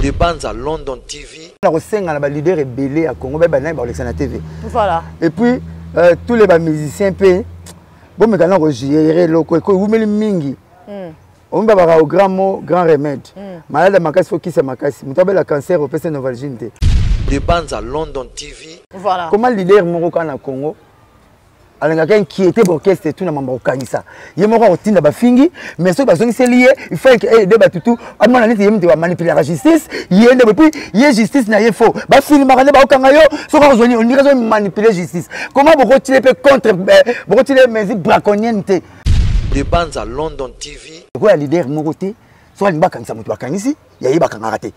De Banza London TV. Nakosenga na ba leader ebele ya Congo bayeba nani bakolekisa na TV. Voilà. Et puis tous les ba musiciens mpe bomeka na kogere eloko ewumeli mingi. Omi babaka au grand mot grand remède. Malade ya makasi fo kisi ya makasi. Moto abela cancer opesa Novalgine te. De Banza London TV. Voilà. Comment leader moko kaka na Congo alingaka inquiété baorchestre etu na mambo kokangisa ye moko akotinda bafingi mais soki bazongiseli ye il faut aide bato tu amona neti ye moto bamanipulaka justice ye nde puis ye justice na ye faux bafilimaka nde bakokanga yo soki akozwa nini ondire azomanipule justice comment bokotile mpe contre bokotile mesure braconienne te. De Banza London TV. Ekoya leader moko te soki alingi bakangisa moto bakangisi ya ye bakangaka te.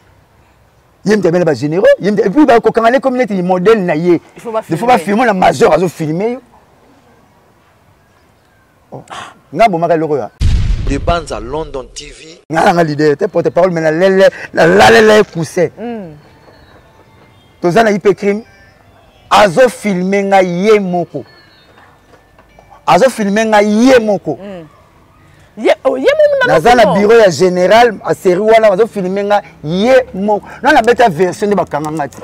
Ye moto abela ba généraux ye moto et puis bakokanga ne comme neti modèle na ye. Il faut ba Il faut ba filmer na major azo filmer yo. Oh. Nga bomaka eloko ya. De Banza London TV. Nga nanga leader te porte parole mais na lele na lalele coussin. Toza na IP crime azo filmer nga ye moko. Azo filmer nga ye moko. Ye, oh, ye moko na naza na bureau ya général a série wana bazo filmer nga ye moko. Na na beta version nde bakanga nga te.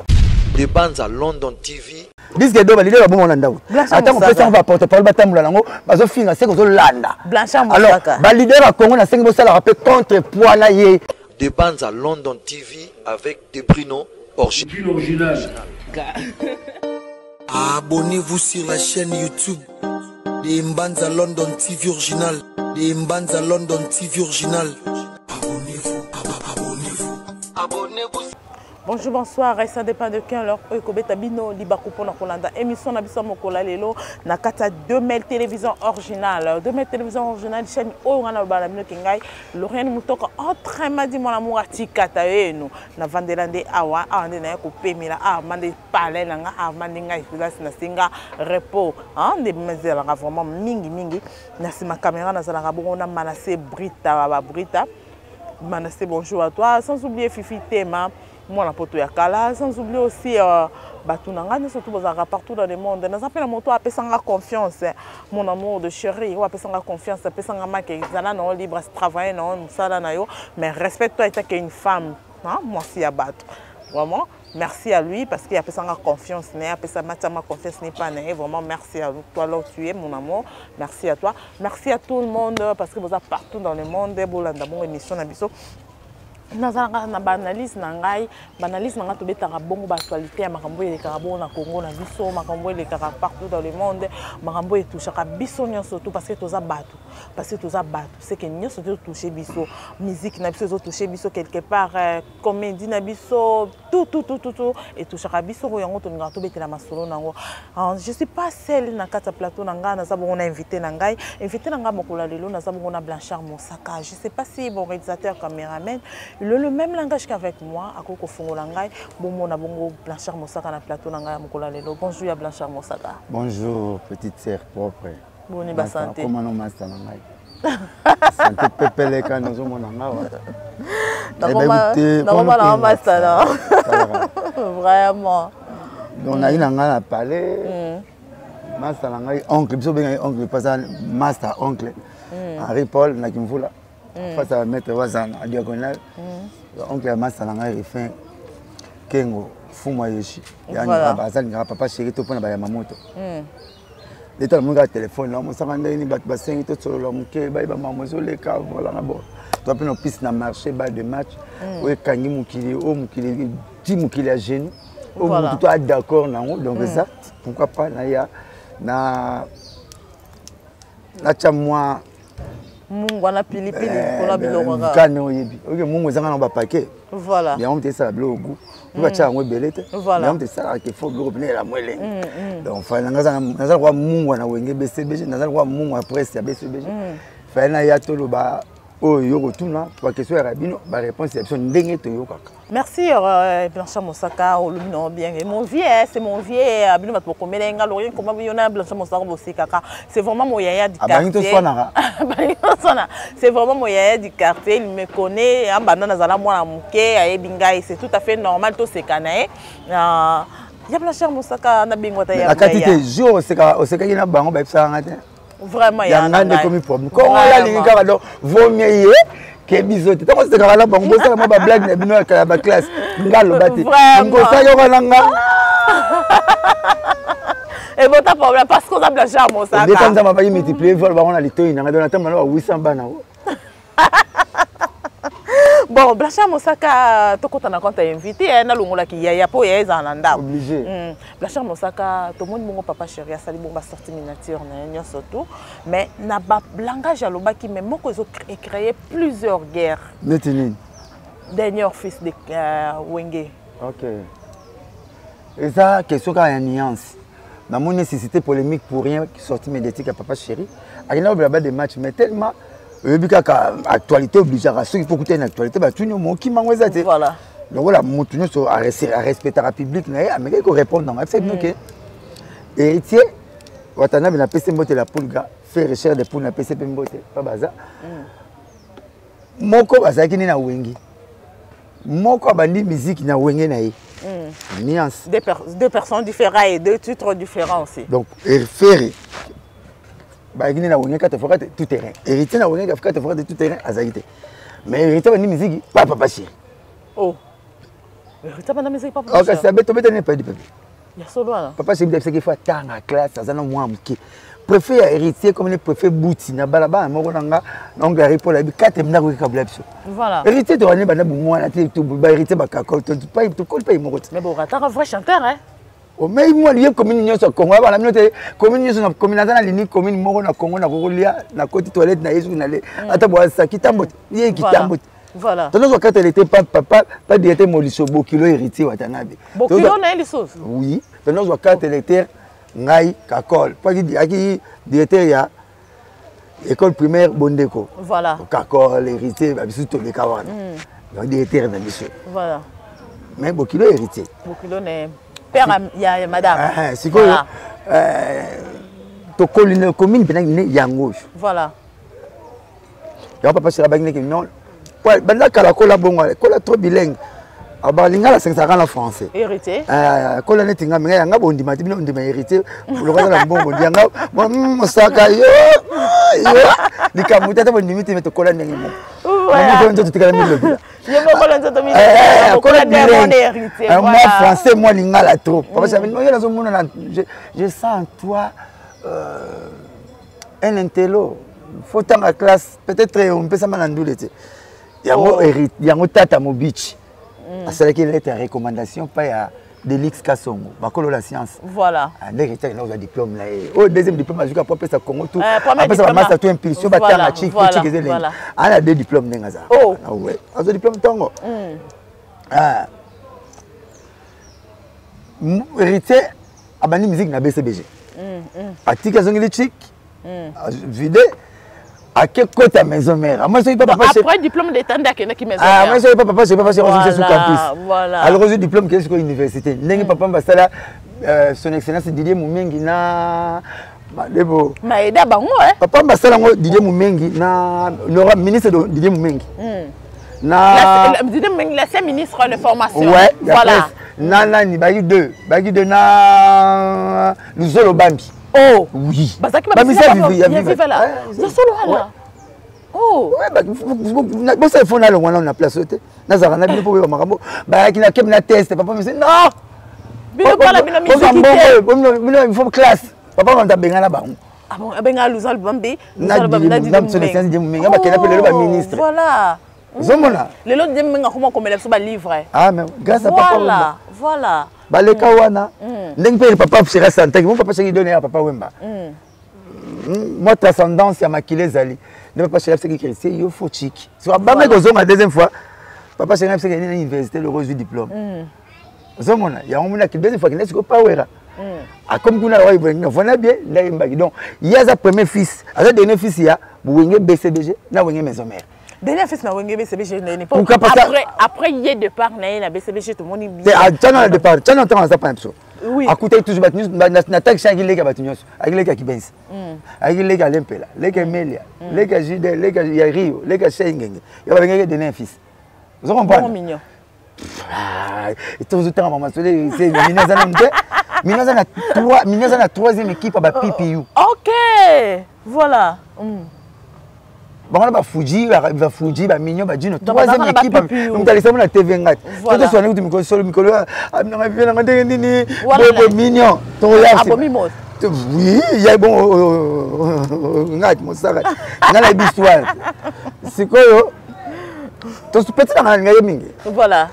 De Banza London TV. Disque d'or balide ba bomona ndako. Blanchard Ata Mosaka. kopesa ba porte parole batambola nango bazo finga se kozolanda. Blanchard Alors Mosaka. ba leader ya Congo na sengi bosalaka pe contre poids na ye. De Banza London TV avec De Bruno Original. Original. Abonnez-vous sur la chaîne YouTube de Mbanza London TV Original. De Mbanza London TV Original. Abonnez-vous, abonnez-vous. Abonnez-vous. Bonjour, bonsoir. Ça dépend de quelle heure. Oyo kobeta bino libaku pona kolanda émission na biso mokolo ya lelo na kati ya 2000 télévision originale. 2000 télévision originale chaîne oyo nga na lobala bino ke ngai Lorraine Mutoka autrement dit mon amour atikata yenu na vandela nde awa awa nde naye kopemela awa mande palais na nga awa mande ngai place na singa repos hein nde mezelaka vraiment mingi mingi na sima caméra nazalaka bongo na Manassé Brita ba Brita. Manassé, bonjour à toi. Sans oublier Fifi Tema, moi la poto ya kala. Sans oublier aussi bato na nga nyonso tout bazalaka partout dans le monde. Naza pe na moto apesanga confiance, hein. Mon amour de chéri, oyo apesanga confiance, apesanga make, zala na yo libre, travailler na yo, mosala na yo, mais respecte-toi étant qu'une femme, hein, mwasi ya bato. Vraiment, merci à lui parce qu'il apesanga confiance, né, apesa matama confiance n'est pas né. Vraiment, merci à toi là où tu es, mon amour. Merci à toi. Merci à tout le monde parce que vous êtes partout dans le monde. Bolanda bongo émission na biso. Nazalaka na ba analyse na ngai, ba analyse na ngai tobetaka bongo ba actualité ya makambo elekaka bongo na Congo na biso, makambo elekaka partout dans le monde, makambo etouchaka biso nyonso tout parce que toza bato, parce que toza bato, c'est que nyonso to toucher biso, musique na biso ezo toucher biso quelque part, comédie na biso, tout, tout, tout, tout, tout etouchaka biso oyo yango tolingaka tobetela masolo nango. Je suis pas seule na kati ya plateau na ngai, naza bongo na invité na ngai, invité na ngai mokolo ya lelo naza bongo na Blanchard Mosaka. Je sais pas si bon réalisateur caméraman, il a le même langage qu'avec moi, akoki kofongola ngai bomona bongo Blanchard Mosaka na plateau na ngai ya mokolo ya lelo. Bonjour ya Blanchard Mosaka. Bonjour petite sœur propre. Boni ba Master, santé. Comment non master na ngai? Santé pepeleka nazomona nga wa. Nakoma, Eh ben, écoutez, nakoma na comment master, ça? non. Ça va. Vraiment. Donc nayi na ngai na palais. Master na ngai oncle, biso benga oncle parce que master oncle. Henri Paul na Kimvula. Face à maître Wazana à diagonale. Oncle ya master na ngai Rifin Kengo Fuma Yeshi. Ya Voilà. ngaba azali ngaba papa chéri to pona ba ya mamoto. Leta na monga téléphone na mosaka ndenge ni bato basengi tosolola moke bayeba makambo ezoleka voilà na bo toa mpe na piste na marché balle de match oyo ekangi mokili oyo mokili ti mokili ya genou oyo Voilà. motu to a d'accord nango donc eza pourquoi pas naya na natya mwa Mungu ana pilipili mpona biloko kaka. kane oyebi oke mungu ezanga na bapake Voilà. yango moto esala biloko goût mpo batya yango ebele te. Voilà. Yango moto esalaka ke fo biloko pene ela mwa elengi. Donc fale na nga naza lokola mungu na wenge BCBG, naza lokola mungu ya presse ya BCBG. Fale na ya toloba oyo yo kotuna ba question ya bino, ba réponse ya biso ndenge toyokaka. Merci Blanchard Mosaka, olobi na bien. Mon vieux, c'est mon vieux, bino bato bokomela ye nga, Lorraine, comment yo na Blanchard Mosaka bosekaka. C'est vraiment mon yaya du Abangi quartier. toswanaka. Abangi toswana. C'est vraiment mon yaya du quartier, il me connaît, ambanda nazala mwana moke, ayebi ngai, c'est tout à fait normal toseka na ye. Ya Blanchard Mosaka na bengo ta ya Akati yaya. te jour oseka osekaki na bango bayebisaka nga te. Vraiment, Ya ya nga nde ngai. ekomi problème. Kongo ya lingi kaka donc vaut mieux ye Ke biso te, ntango osekaka na bango, bosala mwa bablague na bino ya baklasse, nga aloba te, ngosayoka na nga. Ebota problème parce que oza Blanchard Mosaka. Ndeta nzambe abaki multiplier vol bango na litoi na nga, donc natamba na ba 800 bana. Bon, Blanchard Mosaka, tokota na compte ya invité, eh, nalongolaki yaya mpo yaya ezala na ndako. Obligé. Blanchard Mosaka, tomoni bongo papa chéri asali bongo basorti miniature na ye nyonso tout, mais na balangage alobaki, mais moko ezo créer plusieurs guerres. Neti nini? Dernier fils de Wenge. Ok, eza question kaka ya nuance. Namoni nécessité polémique pour rien. Sortie médiatique ya papa chéri, akenda kobela ba de match, mais tellement oyebi kaka actualité obligeaka, soki faut kutani na actualité, batuni yo mokima yango eza te. Lokola motu nyonso arespectaka public na ye, amekaki korépondre yango, ayebisaki bino ke Héritier Watanabe, napesi mbote la pulga, fait recherche de poule, napesi mpe mbote pa baza moko bazalaki nde na Wenge, moko abandi musique na Wenge na ye. Nuance. Deux personnes différentes et deux titres différents aussi. Donc Ferre bazalaki nde na Wenge 4 fois 4 tout terrain, Héritier na Wenge 4 fois 4 tout terrain azalaki te, mais Héritier abandi musique pa papa chéri. Oh, Héritier abanda musique pa papa. Kasi abe tobetani epai di pepe. Ya solo wana. Papa chéri bisaki fo atanga classe, aza na mwa moke. Préfet ya Héritier comme le préfet Bouti na balabala moko na nga na Hongrie mpo nayebi kate ndako ekabula biso. Héritier tokani banda bomwana te, bahéritier bakakol tokoli mpe moko te. Mais borataka vrai chanteur, hein. Omei mwa liye commune nyonso ya Congo, bana bino te, commune nyonso na commune aza na lini commune moko na Congo nakokolia, nakoti toilette na ye soki nale ata boasa kitambo te, ye kitambo te. Tozozwa karte elete pa papa pa directeur Moliso, bokilo Héritier Watanabe. Bokilo na ye lisusu. Oui, tozozwa carte électeur ngai kakol po aki directeur ya école primaire Bondeko. Kakol, Héritier, babiso toleka wana, donc directeur na biso. Mais bokilo Héritier. Bokilo na père ya madame. Sikoyo tokoli na commune mpena yango oyo. Yango papa chéri abaki neke non, banda kala kola bongo, kola trop bilingue, balinga asangisaka na français. Héritier. Kola neti nga minga yanga bondima te, bino ondima Héritier lokola na mbongo yanga Mosaka yo yo likambo te, ata bondimi te, me tokola ndenge moko, nzoto tikala milobila. Ye moko na nzoto kola bilingue, moi français, moi lingala trop. Papa chéri, yo nazomona, je sens en toi un intello, faut tanga classe, peut-être ompesama na ndule te yango. Yango tata Mobici asalaki lettre ya recommandation pa ya Delix Kasongo, bakolo la science. Ndenge etaki nakozwa diplôme na ye oyo, deuxième diplôme azuki po apesa Congo tout, apesa bamasa tout impulsion, batanga chik chik, eza elengi, ana deux diplôme ndenge aza, azwa diplôme ntongo. Héritier abandi musique na BCBG, atiki, azongeli chik vide, ake kota maison mère. Amoi soki papa, après diplôme d'état nde akendaki maison mère. Amoi soki papa chéri, papa chéri azongisi su campus. Alors ozwi diplôme, kende sikoyo université ndenge papa basala son excellence Didier Mumengi na Madebo. Maeda bango. Papa basala yango, Didier Mumengi na Nora, ministre Didier Mumengi na Didier Mumengi, l'ancien ministre de formation. Ouais, voilà. Na nani, baki deux, baki deux na Luzolo Bambi. Oh. Oui. Bazaki bamisa. Viva la. Ya solo wana. Oh. Bosa ifo nalongwa nano na place oyo te, nazalaka na bino mpo boyeba makambo. Bayaki na kemi na test, papa misi non. Bino pala bino musique te. Bino il faut classe. Papa manta abengana bango. Ah bon, abenga Luzolo Bambi. Na son excellence Didier Mumengi, bakenda mpe lelo baministre. Ozomona. Lelo Didier Mumengi akoma komela biso balivre. Ah, mais grâce à papa. Voilà. Baleka wana ndenge mpe papa sera santaki mo, papa chéri done ya papa Wemba, mwa transcendance ya makili ezali nde papa chéri abisaki chrétien, yo fo chiki so abangaki kozonga deuxième fois. Papa chéri abisaki nini na université loko ozwi diplôme, ozomona yango monaki deuxième fois akende sikoyo pawera, akomi kuna vona bien nde ayembaki. Donc ye aza premier fils, aza dernier fils ya Wenge BCBG na Wenge maison mère. Dernier fils na Wenge BCBG ndeni? Pourquoi? Parce que après ye départ na ye na BCBG, tomoni bien tiana na départ, tiana ntango aza pa na biso, akutaki toujours bato nyonso na taki, ayaki leki ya bato nyonso, ayaki leki ya Kibensi, ayaki leki ya Lempela, leki ya Emelia, leki ya Jude, leki ya Rio, leki ya Shei Ngenge, ya babengaki dernier fils, ozo comprendre? Mignon. Tozotanga mama sole, mino aza nanu te, mino aza na trois, mino aza na troisième équipe ya ba PPU. Ok, voilà. Bango na bafuji, bafuji, bamignon, bajino, troisième équipe. Moto alekisa na TV ngai totoswana kutu mikolo solo mikolo aminanga vie nanga ndenge nini boye mignon tokoya. Oui, ya bon ngai mosaka ngai nayebi histoire sikoyo petit nanga nalinga ye mingi. Voilà.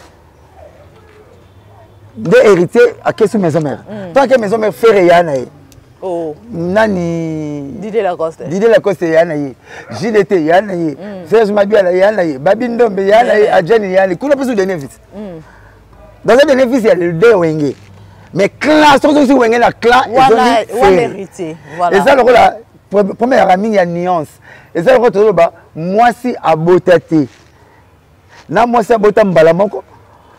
Nde Héritier akesi Maison Mère. Tant ake Maison Mère, Ferre ya na ye. Oh. Nani? Didier Lacoste. Didier Lacoste ya na ye, JDT ya na ye, Serge Mabiala ya na ye, Babi Ndombe ya na ye, Adjani ya na ye. Kuna mpe so dernier fils, dans un dernier fils ya le Wenge, mais clan soki soki Wenge na clan. Ezongi, eza lokola première yaka mingi ya nuance. Eza lokola tozoloba mwasi abota te na mwasi abota mbala moko,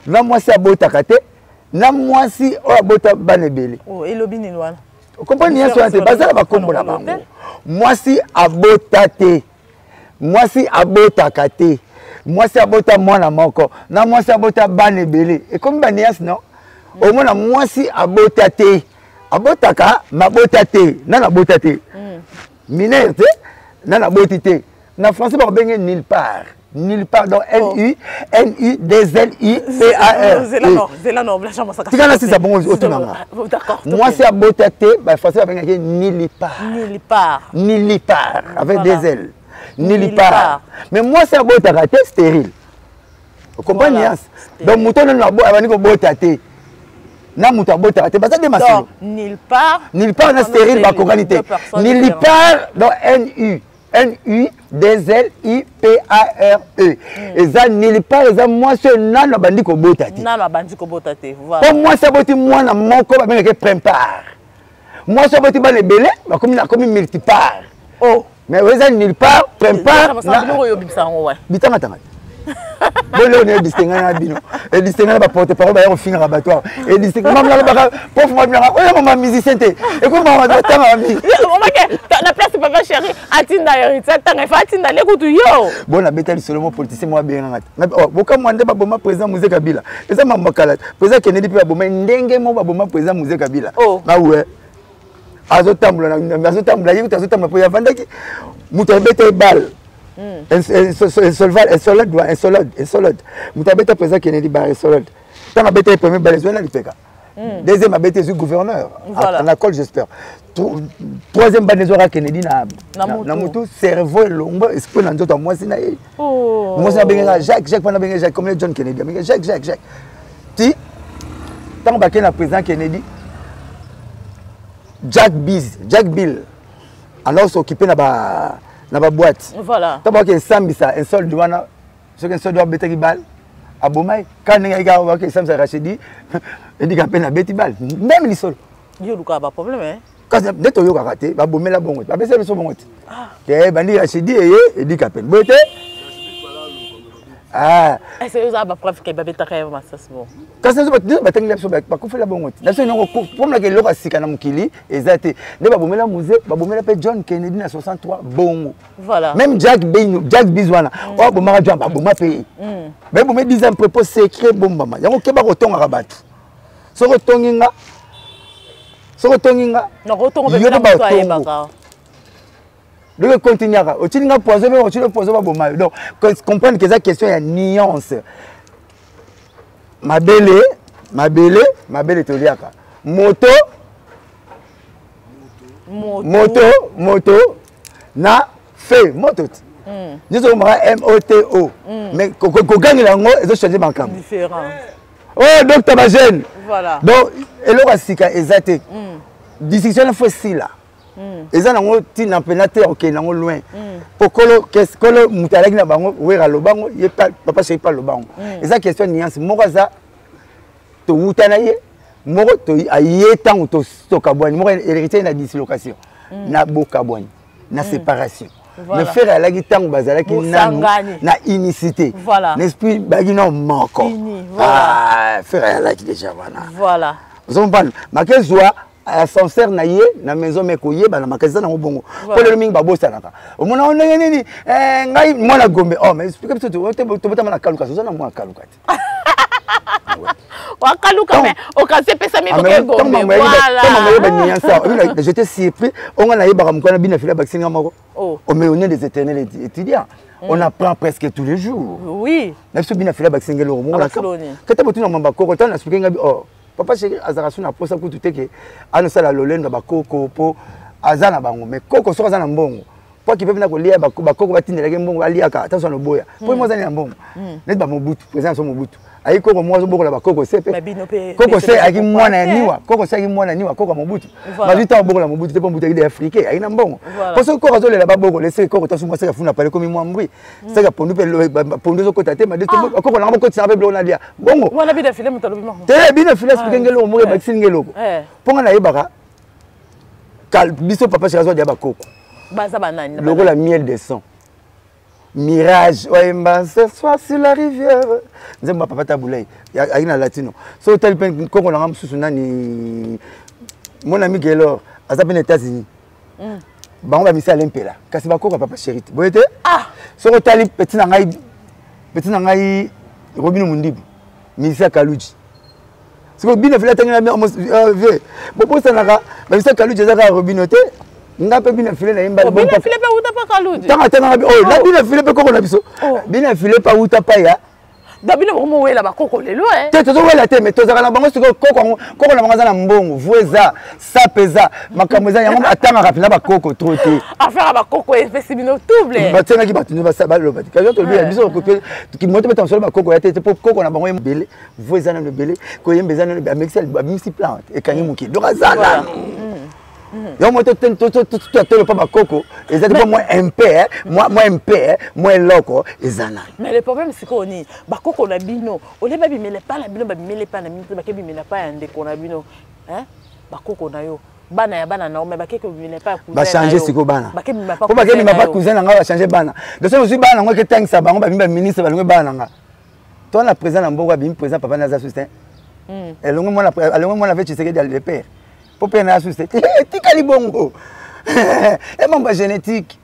na mwasi abotaka te, na mwasi oyo abota bana ebele. Elobi nini wana? Comprendre nyonso wana te, bazala bakombo na bango. Mwasi abota te, mwasi abotaka te, mwasi abota mwana moko na mwasi abota bana ebele, ekomi banuance non? Omona mwasi abota te, abotaka, mabota te, nani abota te, mineur te, nani aboti te. Na français bakobenge nulle part, nulle part. Donc N U N U D L I P A R. Tika na sisa bongo otunanga. Mwasi abota te, bafrançais babengaki nullipare. Nullipare. Nullipare avec des L, nullipare. Mais mwasi abotaka te, stérile. Ocomprendre nuance? Donc moto nano abandi kobota te na moto abotaka te, baza de masolo. Nulle part. Nulle part na stérile bakokani te. Nullipare, donc N U N U D L I P A R E. Eza nullipare, eza mwasi oyo nano abandi kobota te. Nano abandi kobota te. Mpo mwasi aboti mwana moko, babengaki primipare. Mwasi aboti bana ebele, bakomi akomi multipare. Oh. Mais oyo eza nullipare, primipare. Bitangatanga boleo na edistingue na bino, edistingue na baporte parole baya kofingaka bato awa, edistingue mama nalobaka prof mabinaka oyo mama musicien te, ekomi mama batangaka mingi. Na place Papa Chéri atinda Héritier atanga, efa atinda le kutu yo. Bon, nabeta lisolo mo politicien mo abenganga te. Bokamwa nde baboma président Mzee Kabila, eza mambo kala. Président Kennedy mpe baboma ndenge mo baboma président Mzee Kabila. Awe azotambola, azotambola ye kutu, azotambola mpo avandaki, moto abeta ye balle insolode, insolode, insolode. Moto abeta président Kennedy ba insolode, ntango abeta ye premier balle, ezwai na lipeka. Deuxième abeti, ezwi gouverneur na col, j'espère. Troisième balle ezwaka Kennedy na mutu, cerveau elongo, esprit na nzoto ya mwasi na ye. Mwasi abengaka Jacques, Jacques mpana abengaka Jacques comme John Kennedy, abengaka Jacques, Jacques, Jacques. Ti ntango bakei na président Kennedy, Jack Biz, Jack Bill alors s'occuper na baboîte. Voilà. Ntango bakei esambisa insolde wana, soki insolde abetaki balle, aboma ye kaka ndenge ayiki awa. Bakei esambisa Rachidi, edika mpe nabeti balle même lisolo. Yo olukaka baproblème. Kasi nde toyokaka te, babomela bongo te, bapesa biso bongo te te. Bandi Rachidi eye edika pene boye te. Eza bapreuve ke babetaka ye masasi bon? Kasi batangela biso, bakufela bongo te. Na biso nongo pomlaka eloko ya sika na mokili eza te. Nde babomela Mzee, babomela mpe John Kennedy na 63 bongo. Voilà. Même Jack Bin, Jack Biz wana oyo abomaka John, baboma mpe ye, bayeboma 10 ans propos secret bombama yango. Keba kotongaka bato. Soki otongi nga, soki otongi nga, yo mpe baotongo. Donc continuaka otili nga poison, mpe otili poison, baboma yo. Donc comprendre que eza question ya nuance. Mabele, mabele, mabele toliaka, moto, moto, moto na fe moto ti nyonso okomaka moto, mais kogangela yango ezochange makambo. Oh, docteur bagene. Donc eloko ya sika eza te. Discussion na fo esila, eza nango ntina mpena te, okende nango loin. Po kolo kolo moto alaki na bango, Wera alobango ye, Papa Chéri mpe alobango. Eza question nuance. Moko aza towuta na ye, moko aye ntango tokabwani, moko héritier na dislocation, na bokabwani, na séparation. Mais Ferre alaki ntango bazalaki nanu na unicité na esprit, bayaki nao moko. Ferre ayalaki déjà wana. Ozomopana makezwa ascenseur na ye na maison, me koyebana makasi eza nango bongo. Mpo lelo mingi babosanaka, omona o ndenge nini ngai mwana Gombe. Oh, mais explique biso, tobotama na Kaluka, oza na mwana Kaluka te. Wakaluka mais occasion epesami boke Gombe. Voilà. Ntango mayeba niansa, j'étais surpris. Onga nayebaka mokwana bina fila bakisi nga moko. Oh. Mais on est des éternels étudiants. On apprend presque tous les jours. Oui. Na biso bina fila bakisi nga eloko moko. Abasiloni. Kata botuna mamba koko ntango nasuki nga bi oh papa chéri azalaka su na posa kutu te ke anosala lolendo ya bakoko mpo aza na bango, mais koko soki aza na mbongo po akipe mpena kolia, bakoko batindelaki mbongo aliaka ata so na oboya mpo mo aza na mbongo neti bamobutu, président na so Mobutu ayi koko moko azobokola bakoko se mpe Mais bino mpe koko se ayaki biso mwana ya te. Niwa, koko se ayaki mwana ya Niwa, koko ya Mobutu. Voilà. Bazwi ntango bokola Mobutu te mpo Mobutu ayaki de africain, ayaki na mbongo. Voilà. Mpo soki koko azolela babokola, eseke koko tasu mwa seke afuna pale komi mwa mbri seke apondu mpe pondu ezokota te made koko nanga bokotisanga mpe biloko nalia bongo. Wana bina file moto alobi mango. Te, bino fila explique nge eloko moko ebakisi nge eloko Eh. mpo nga nayebaka biso papa chéri azwa dia bakoko. Baza banani na Lokola Miel de Son, Mirage oyemba "Ce soir sur la rivière", nzembo ya papa Tabulai ayaki na latino. So otali mpe koko nanga mosusu nani, mon ami Gelor aza mpe na États-Unis, bango bamisi alempela kasi bakoko ya papa chéri te boye te. Ah. Soki otali petit na ngai Robino Mundibu, musicien Kaluji, sikoyo bino fila ntangi na vie bobosanaka bamisa Kaluji eza kaka Robino te. Nga mpe bino file nayemba. Oh, bina file mpe uta pa Kaluji. Ntango atangaka oyo na bino file mpe koko na biso bino file mpe awuta pa ya Da bino bokomowela bakoko lelo eh. Te, tozowela te, mais tozalaka na bango. Sikoyo koko yango, koko na bango aza na mbongo, vu eza sape, eza makambo eza yango, atangaka mpena bakoko trop te. Affaire ya bakoko epesi bino trouble. Batiangaki bato nde baloba te kasi tolobi ya biso moto beta mosolo bakoko ya te te mpo koko na bango ebele, vu eza nano ebele, koyemba eza nano, amekisi abimisi plante ekangi mokili, donc aza nano yango moto tolo mpa bakoko eza te mpo mwa mp mwa mp mwa eloko eza nano. Mais le problème sikoyo nini? Bakoko na bino olie babimela epai na bino, babimela epai na bino te, bake bimela epai ya ndeko na bino, hein? Bakoko na yo, bana ya bana na yo, mais bake kobimela epai ya cousin na Bachange yo. sikoyo bana. Bake bimela epai mpo cousin bakebima na pa yo. cousin na ngai, bachange bana. Donc soki ozwi bana yango eketangisa bango, babimi baministre, balongi bana na nga to na président na mboka abimi président, papa naza susu te. Elongo mwana, alongo mwana ve Tshisekedi le père mpo mpe na susu te, etikali bongo emambo ya génétique.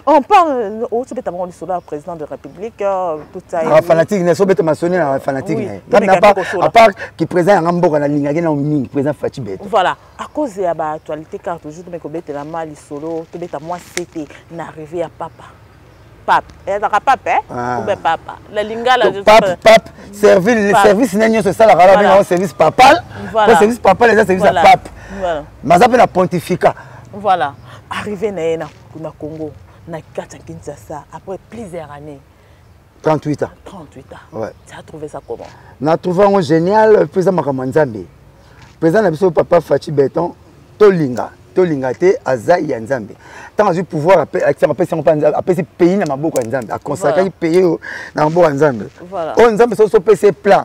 On parle otobeta bango lisolo ya président de République, tout ça. Na fanatique na so beta masoni na fanatique Oui, na ye. tomeka Nga na mpe kosola. À part ki président yanga mboka nalingaki na mingi président Fatshi Béton. Voilà, à cause ya baactualité car toujours tomeki kobetela mwa lisolo, tobeta mwa sete na arrivé ya papa, pape, ezalaka pape, eh? Ah. Ou bien papa na lingala, je sais Pape pas. Pape service. Pape. Service na nyonso esalaka wana bengango service papal. Voilà. Po service papal eza service ya pape. Voilà. Maza mpe na pontificat. Voilà, arrivé na ye na Congo, na kati ya Kinshasa, après plusieurs années. 38 ans. 38 ans. Ouais. Tu as trouvé ça comment? Na trouvé yango génial mpe eza makambo ya Nzambe. Président na biso papa Fatshi Béton, tolinga tolinga te, aza ya Nzambe. Ntango azwi pouvoir, apesi yango mpa Nzambe, apesi pays na maboko ya Nzambe, aconsacraki pays oyo na maboko ya Nzambe. Voilà. Oyo Nzambe soki opesi ye plan,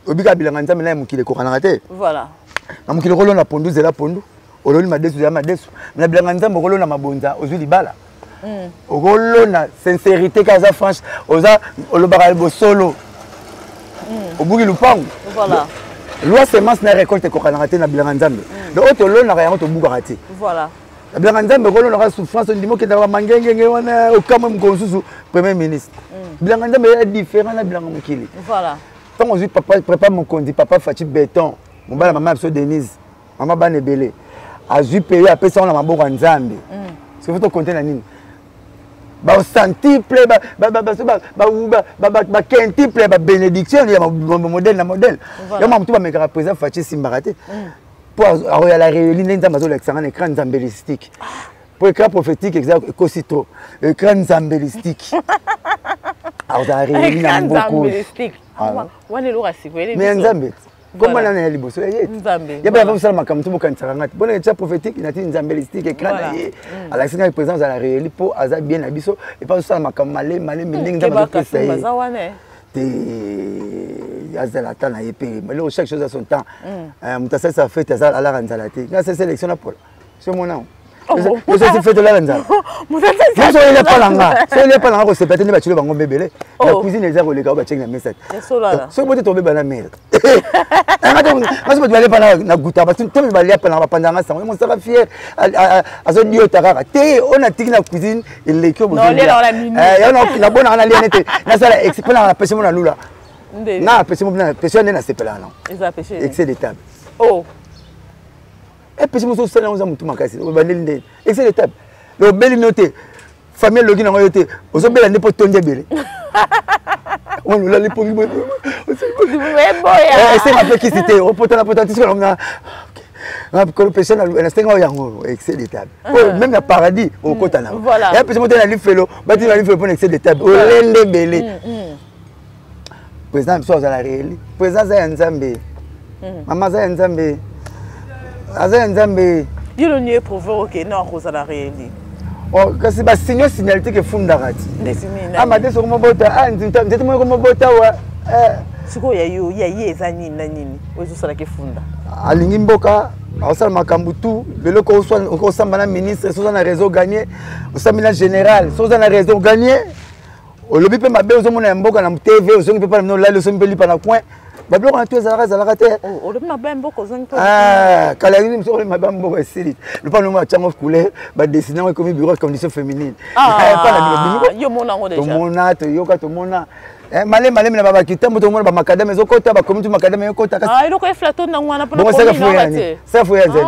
obika bilanga Nzambe na ye, mokili ekokanaka te. Voilà. Na mokili okolona pondu, zela pondu, oloni madesu, zela madesu. Na bilanga Nzambe okolona mabonza, ozwi libala. Okolona sincérité ka oza franche, oza olobaka bosolo, obuki lupangu. Voilà. Loi semence na récolte ekokanaka te na bilanga Nzambe. Donc oyo tolonaka yango tobukaka te. Voilà. Na bilanga Nzambe okolonaka souffrance, ondimi okendaka bamangengenge wana, okamwe mokolo mosusu premier ministre. Bilanga Nzambe eza différent na bilanga mokili. Voilà. Ntango ozwi papa prépa mokonzi papa Fatshi Béton, mobala mama ya biso Denise, mama bana ebele, azwi pays, apesi yango na maboko ya Nzambe. Soki tokonte na nini, bacentiple, baquintuple ya babénédiction ya modèle na modèle. Voilà. Yo mamutu bamekaka président Fatshi, esimbaka te mpo akoyala réeli nde Nzambe azolakisanga na écran nzambelistique, mpo écran prophétique eza ekosi trop, écran nzambelistique akozala réeli na Écran mboka oyo. nzambelistique. Ah. Wana eloko ya sikoyo. Mais ya Nzambe komba nana ya liboso ya ye. Nzambe, Ye mpe voilà. kosala makambo to bokanisaka nga te mpona etia prophétique nati nzambelistique écran na ye alakisi ngai président azala réeli mpo aza bien na biso epa azosala makambo malemi malemi ndenge Nzambe azopesa ye. Baza wana, eh. Te, azala ata na ye mpe eloko, chaque chose a son temps. Moto asalisa fête aza alaka nzala te. Nga asalisa élection na pola so mona osalisi fête, olala nzala. Nyonso oyelia mpa na nga, so oyelia mpa na nga kosepa te nde batilo bango mbebele na cuisine eza koleka oyo batiaki na mesa te. Soki bote tobeba na mere ngaso bato balia mpa na guta to balia mpa na bapanzanga sango mosaka fier azodiota kaka te oyo natiki na cuisine eleki oyo nabonaka nalia nete nasala mpo nanga napesi mo na lula. Nga péché mo péché nde nasepelaka nango. Eza péché. Excès de table. Oh. E péché mosusu osala yango oza motu makasi obandeli nde excès de table. Obeli no te famille eloki nango yo te ozobela nde mpo tondi ebele wana olali pongi esenga mpe kisi te opotana potana ti soki na kolo péché nasenga oyo yango excès de table oyo même na paradis okota nango ya péché moto na lifelo batini na lifelo mpona excès de table olende ebele. Président na biso azala réeli, président aza ya Nzambe, mama aza ya Nzambe, aza ya Nzambe. Yo loni éprouve oke no akozala réeli. Oh, kasi basinio signalité efundaka ti amate soko mobota nzete moko mobota wa. Sikoyo ya yo ya ye eza nini na nini oyo ezosalaka efunda? Alingi mboka, aosala makambo tu. Lelo okosamba na ministre so oza na réseau gagné, osambi na général so oza na réseau gagné, olobi mpe mabe ozomona ya mboka na TV, ozongi mpe mpana bino olali, osombi mpe lipa na coin. Babiloko na to ezalaka ezalaka te. Olobi mabe ya mboka, ozongi mpe. Kala yangi mosu olobi mabe ya mboka esili, lopano mo atiango couleur, badessine yango ekomi bureau ya condition féminine. Yo mona yango déjà? Tomona, toyoka, tomona malemi malemi na babakitambo, tomona bamakadame ezokota, bakomi tu makadame ekota. Eloko eflato nango wana. Bongo saka fuya saka fuya nzeni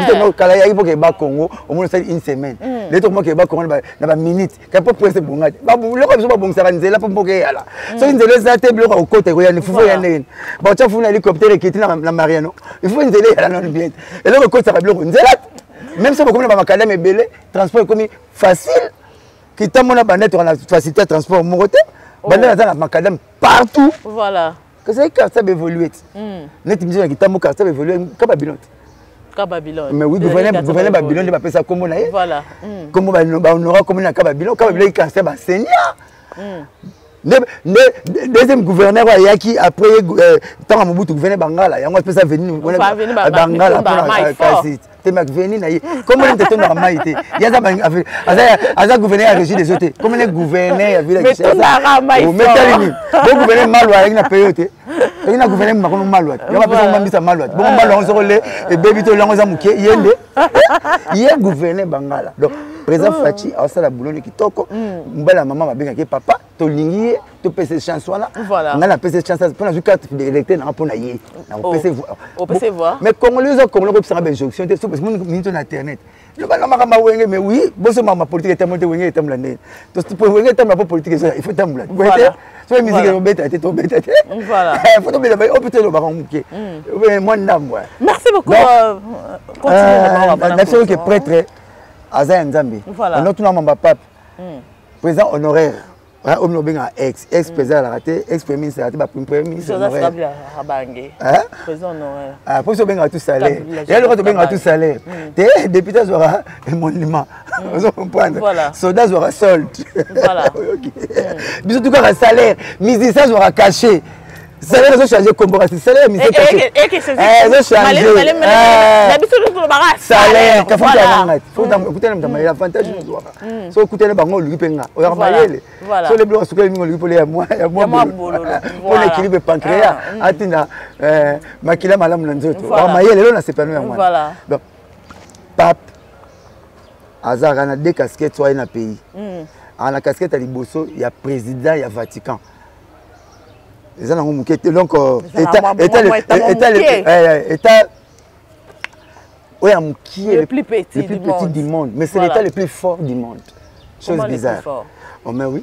biso kala yaki mpo keba Congo omona osali une semaine, lelo tokoma keba Congo na baminute kaka mpo prince ebonga te. Biloko biso babongisaka nzela mpo mboka eyala. Soki nzela eza te, biloko akokota ekoya ni fufu eya ndenge baotya fufu na hélicoptère ekiti na Mariano. Il faut nzela eyala nano bien te. Eloko ekotisaka biloko nzela te. Même so bokomi na bamakadame ebele, transport ekomi facile. Kitambo na banda toka na facilité ya transport moko te. Banda naza na makadame partout. Voilà. Kasi quartier baévolue ti neti biso na Kitambo, quartier baévolue ka Babylone te. Ka Babylone. Mais oui, gouverneur Babylone nde bapesa nkombo na ye. Voilà. Nkombo bahonora kombo na ka Babylone. Ka Babylone, quartier baseigneur nde deuxième gouverneur oyo ayaki après ntango ya Mobutu, gouverneur Bangala, yango apesa avenue Bangala mpona kasi te avenue na ye. Kombo nini tetondaka mai te? Ye aza gouverneur ya Régie des eaux te, kombo ne gouverneur ya ville. Metali nini bo gouverneur Malwa ayaki na peyo te, ayaki na gouverneur makono Malwa te, yango apesa mambisa Malwa te. Bongo Malwa yango soko le ebebi to yango eza moke, ye nde ye gouverneur Bangala. Donc président Fatshi aosala boulot kitoko. Mobali ya mama babengaki papa, tolingi ye, topesa chance wana. Ngai napesa chance mpo nazwi carte d'électeur nanga mpo na ye. Nakopesa voix. Mais congolais oza congolais, kopesanga bainjonction te mingi to na internet loba na makambo ya Wenge. Mais oui, boso makambo ya politique etambola te. Wenge etambola ndenge Wenge etambola mpo politique eza, il faut tambola te. Soki musique ekobeta te, tobeta te, faut tobeta oyo mpe tolobaka moke mwa ndambo. Merci beaucoup. Na biso ke prêtre aza ya Nzambe. Onotuna mamba pape président honoraire oyo bino obengaka ex président alaka te, ex premier ministre alaka te, bapremier ministre honoraire po biso obengaka tout salaire ya loka, tobengaka tout salaire te. Député azwaka émolument, ozo comprendre? Soldat azwaka solde, oyoki? Biso tu kaka salaire. Musicien azwaka cachet. Salaire ezochange kombo, kasi salaire ya musicien cachet ezochange salaire. Kafutananga okutana moto mayele, avantage ozwaka so okutana bango, oluki mpe nga oyaka mayele. So olebi biloko sukali mingi, oluki mpole ya mwa mpona équilibre pancréas, atinda makila malamu na nzoto. Mayele elo nasepano yango wana. Donc pape azalaka na deux casquettes so aye na pays. Aa na casquette ya liboso ya président ya Vatican, eza nango moke te. Donc état oyo ya mokie, le plus petit, le plus petit du monde, mais c'est l'état le plus fort du monde, chose bizarre. Oh mais oui,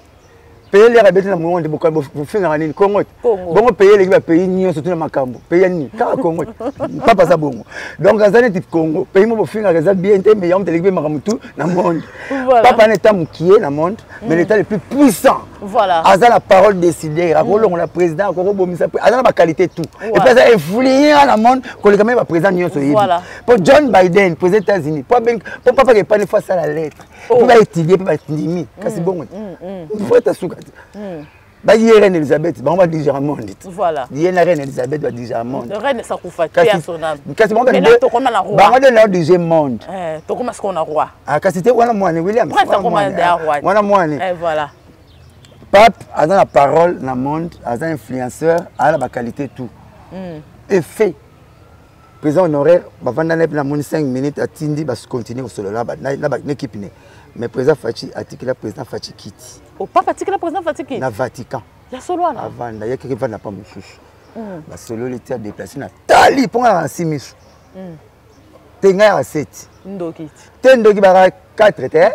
pays eleka beti na mongo nde bofingaka nini? Congo te. Bongo pays eleki bapays nyonso tuna makambo pays ya nini? Kaka Congo te. Papa aza bongo, donc aza neti Congo, pays mo bofingaka eza bien te, mais yango moto eleki mpe makambo tu na monde. Papa na état mokie na monde, mais l'état le plus puissant. Aza na parole décidaire, akolongola président, akokobomisa, aza na baqualité tout. Et puis aza influent na monde koleka meme baprésident nyonso oyebi. Po John Biden, président États-Unis, po papa kepani fo asala lettre mpo baétudie mpe bandimi, kasi bongo te fo eta suka te. Baye reine Elizabeth, bango badirigera monde te. Ye na reine Elizabeth badirigera monde. Kasi bango nde nao dirige monde. Kasi te wana mwane William, wana mwane pape aza na parole na monde, aza influenceur, aza na baqualité tout. Effet président honoraire bavanda na ye mpe namoni 5 minutes, atindi bacontinue kosolola na équipe ne. Mais président Fatshi atikela président Fatshi kiti. Papa atikela président Fatshi kiti. Na Vatican. Ya solo wana. Avanda ye keke vanda pa mosusu. Basololi ti adeplace na tali mpo nga na miso. Te ngai yaka seti. Ndoki ti. Te ndoki baka 4 te.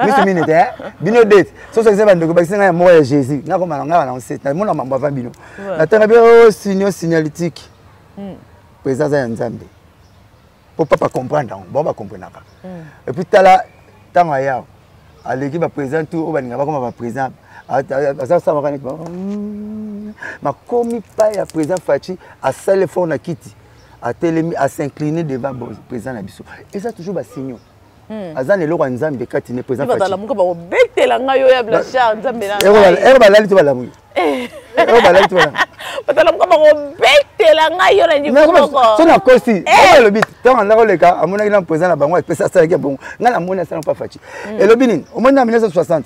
Miso mine te. Bino det. Soso eza bandoki bakisi ngai ya moko ya Jésus. Nakoma na ngai na seti. Namona mambo avant bino. Natanga bi signaux signalétique. Président aza ya Nzambe. Po papa comprendre yango, bango bacomprenaka. Et puis tala ntango aya aleki baprésident tout oyo balinga bakoma baprésident aza salamaka neti makomi pa ya président Fatshi, asali effort na kiti, atelemi, as'incline devant président na biso. Eza toujours basignaux, aza na eloko ya Nzambe kati ne président. Fatshi balamuka, bakobetela ngai oyo ya Blanchard, Nzambe na ngai. Ero balali to balamuki, ero balali to balamuki. Batalamuka, bakobetela ngai yo na niveau moko. So nakosi, elobi ntango andaka oleka, amonaki na président na bango, apesa asalaki ya bongo. Ngai namoni asala mpa Fatshi. Elobi nini? Omoni na 1960,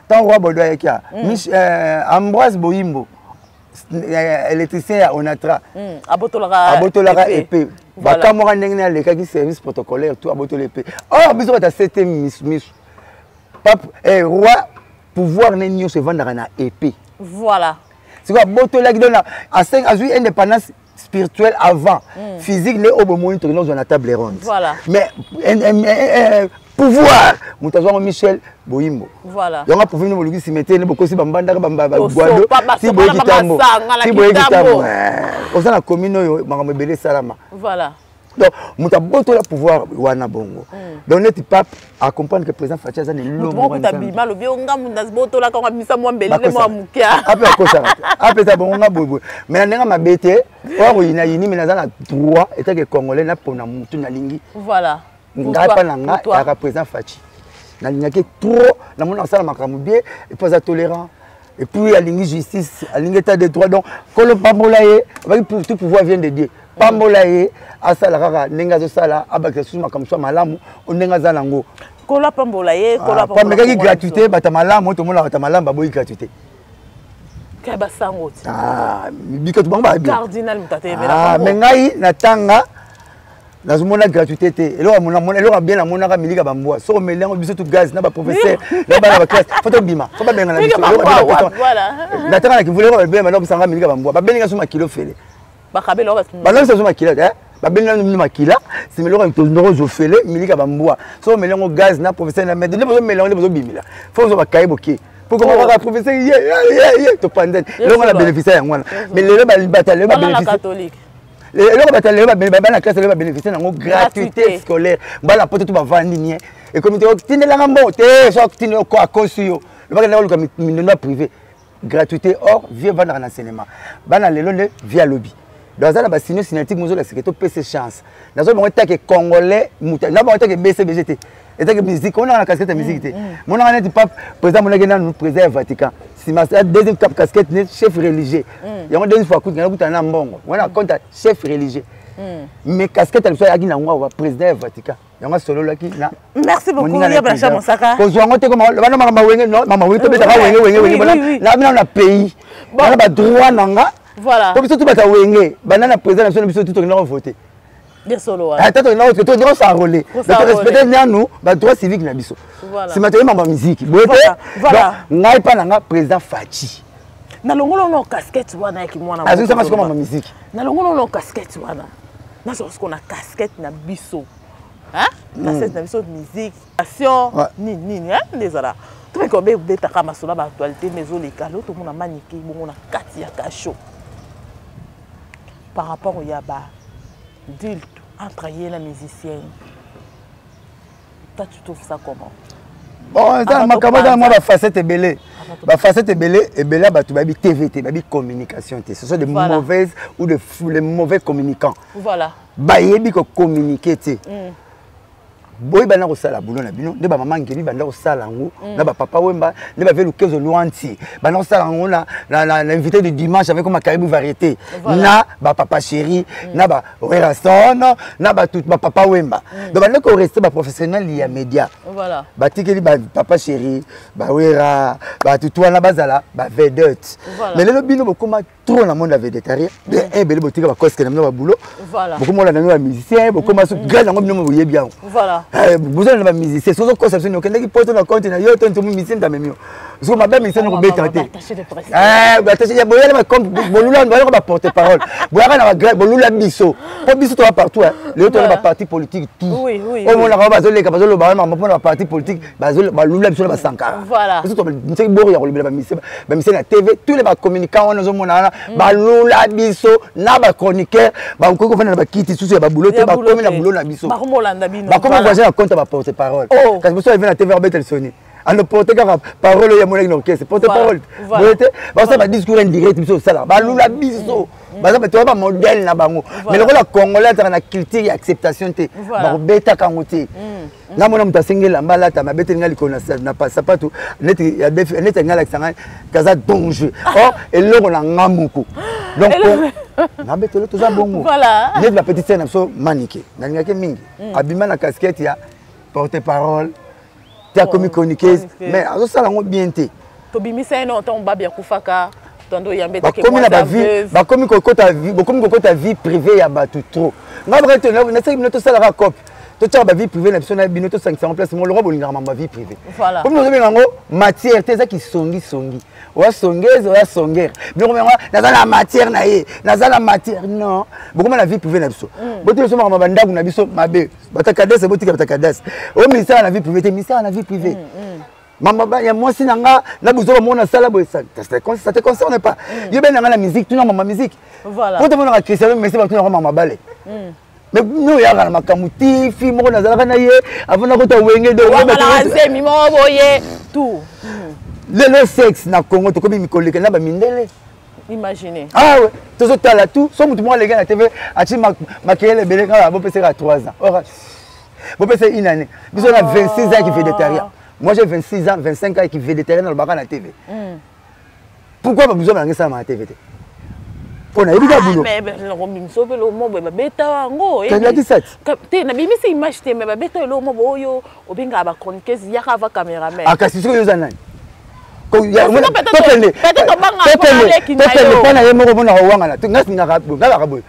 ntango roi Baudouin ayaki a Ambroise Boyimbo, électricien ya Onatra, abotolaka épée. Bakamwaka ndenge nini alekaki service protocolaire tout, abotoli épée. Or biso bato asete misu misu, pape, roi, pouvoir ne nyonso evandaka na épée. Sikoyo abotolaki, donc azwi indépendance spirituelle avant physique nde oyo bomoni tokende kozwa na table ronde. Mais pouvoir, moto azwango Michel Boyimbo. Yango aprouve nde boluki cimetière nde bokosi bambandaka bagwado ti boye kitambo, ti boye kitambo. Oza na commune oyo makambo ebele esalama. Donc moto abotola pouvoir wana bongo. Donc neti pape acomprendre que président Fatshi aza na elomobima, alobi o nga mundu azibotolaka ngo, abimisa mwa mbeli nde mwa moke. Ape akosaka te, ape eza bongo nga boyeboye, mais na ndenge mabe te oyo akoyina yini, mais naza na droit etake congolais napona motu nalingi. Ngai mpa na nga eyaka président Fatshi, nalingaki trop, namoni asala makambo bien, et puis aza tolérant, et puis alingi justice, alingi état de droit. Donc kolo pambola ye, abaki tout pouvoir vient de Dieu. Pambola ye, asala kaka ndenge azosala, abakisa susu makambo so ya malamu ndenge aza nango. Kolo apambola ye, kolo. Pamekaki gratuité, bato malamu oyo tomona, bato malamu baboyi gratuité. Kaya basango ti. Bikato bango bayebi. Cardinal moto ateyemela. Mais ngai natanga, nazomona gratuité te. Eloko eloko bien namonaka milika bambwa, soki omeli yango, biso tu gaz na baprofesseur na bana baclasse, fo tobima, fo babengana biso. Natanga na kivula, eloko babengana bakosanga milika bambwa, babenginga so makilo fele, balobisa so makila, babengi nano makila nsima eloko ndoko ozofele milika bambwa. Soki omeli yango, gaz na professeur na maître nde bozomela yango, nde bozobimela, fo ozwa bakaye boke po koma kaka professeur ye ye ye topanzani. Eloko na bénéficie yango wana, mais lelo bata lelo babénéficie eloko, bato lelo bana classe lelo babénéficie nango gratuité scolaire. Bana poto to bavandi nie, ekomi te tindelanga mbongo te, so tindela akosi yo, lobaki ndaka oluka mindondo ya privé gratuité. Or vie evandaka na cinéma, bana lelo nde vie alobi. Donc aza na basignaux signatique mozolakisaka topesa chance. Nazo bango etake congolais, moto na bango etake BCBG te, etake musique, onaka na casquette ya musique te, monaka neti pape président, monaki nanu président ya Vatican, nsima deuxième cap casquette ne chef religieux. Yango deuxième fois akuti nakutana na mbongo wana compte ya chef religieux, mais casquette ya liboso ayaki nango awa, président ya Vatican. Yango asololaki na Merci beaucoup, ya Blanchard Mosaka. Kozwa yango te, bana makambo wenge, mama wenge, tobetaka wenge wenge wenge na bino na pays bana badroit na nga. Po biso tu bata wenge, banda na président na biso, na biso tu tokenda kovote. Ata tokenda kos'enrôler, respecte nanu badroit civique na biso, nsima toyeba mambo ya musique boye te. Ngai mpa na nga président Fatshi. Nalongolo no casquette wana yaki mwana. Azongisanga sikoyo mambo musique. Nalongolo no casquette wana, nazwa sikoyo na casquette na biso, casquette na biso musique action nini nini nde ezala. Tomeki obetaka masolo ya baactualité nde ezoleka lelo, tomona manike bongo na kati ya cachot par rapport ya ba adulte entre ye na musicien. Toi, tu trouves ça comment? Bon, eza makambo, eza mwa bafacette ebele, bafacette ebele ebele ya bato bayebi TV te, bayebi communication te. Ce sont des mauvaises ou de les mauvais communicants. Bayebi kocommuniquer te. Boyeba na kosala boulot na bino nde bamama Ngebi banda kosala yango na bapapa Wemba, nde bave Lukezo Lwanti banda kosala yango na Invité du dimanche avec Makaribu Variété na bapapa Chéri na baWerrason na bato bapapa Wemba. Donc banda korester baprofessionnel ya média, batikeli bapapa Chéri, bawera, batutu wana bazala bavedette. Mais lelo bino bokoma trop na monde ya vedettariat. De ebele botika bakoske na bino babulo, bokomolanda bino bamusicien, bokoma grâce yango bino boyebi yango. Bozala na bamusicien, soki ozokosa biso, okendaki poto na compte na yo to nto musicien ntamemi yo, soki mabe musicien nokobeta te. Boyala bolula, boyaka baporte parole, boyaka na bagré, bolula biso mpo biso toza partout. Lelo toza baparti politique, tout omonaka bazoleka, bazoloba wana makambo mpona baparti politique, balula biso na basankara. Biso soki boro ya kolobela bamusicien na TV, tous les bacommunicant wana ozomona wana, balula biso na bachroniqueur, bakoki kofanda na bakiti susu ya babulo te, bakomi na bulo na biso, bakomi voyage na compte ya baporte parole. Kasi biso arrive na TV, abeta lisoni, ando porte kaka parole oyo yamonaki na orchestre, porte parole boye te, basala badiscours indirect. Biso osala balula biso, baza bato bamodèle na bango, mais lokola Congolais azalaka na culture ya acceptation te, bakobetaka yango te. Nga mona moto asengi elamba alata, mabeteli nga likolo na sapatu neti neti alingi alakisa ngai kaza danger, or eloko na nga moko. Donc nabetelo toza bongo neti bapetite sere na biso Manike, nalingaki mingi, abima na casquette ya porte parole te, akomi chroniqueuse, mais azosala yango bien te. Tobimisa ye no ntango babi akufaka. Bakomi na bavie, bakomi kokota, bokomi kokota vie privée ya bato trop. Ngai bakati nasaki bino tosalaka cope, totyaka bavie privée na biso na bino, tosangisa yango place moko lokwa bolingaka mambo ya vie privée. Komi tozobenga yango matière te, eza kisongisongi, oya songeze, oya songere biloko yango. Naza na matière na ye, naza na matière non, bokoma na vie privée na biso, botika biso makambo bandako na biso mabe. Batakadese, botika batakadese oyo misala na vie privée te, misala na vie privée. Mama ya mwasi na nga na buzoba moko nasala boye, ça te concerne pas. Yo be na nga na musique, tuna mama musique po tomonaka Cristiano Messi, batunaka mama bale. Mais no oyaka na makambo ti fi moko nazalaka na ye avant nakota Wenge. Zemi moko boye tout. Lelo sexe na Congo tokomi mikoleka na bamindele. Imaginez. Ah ouais, tozotala tout so motu moko aleki na TV, atie makelele ebele kaka, bopeseka 3 ans or bopesa une année. Biso na 26 ans ki vedettariat, moi j'ai 26 ans, 25 ans ki vedettariat, nalobaka na TV. Pourquoi babizwa bango esalama na TV te? Mpo nayebi ka bulo. Biso mpe eloko moko boye babeta yango. Elakisa ti. Te, nabimisi image te, mais babeta eloko moko boye oyo obengaka bachroniqueuse, yaka ava cameraman. Akasi soki oyo oza nani, tokende mpo na ye moko mpona kowangana. Nga singaka ngakaka boye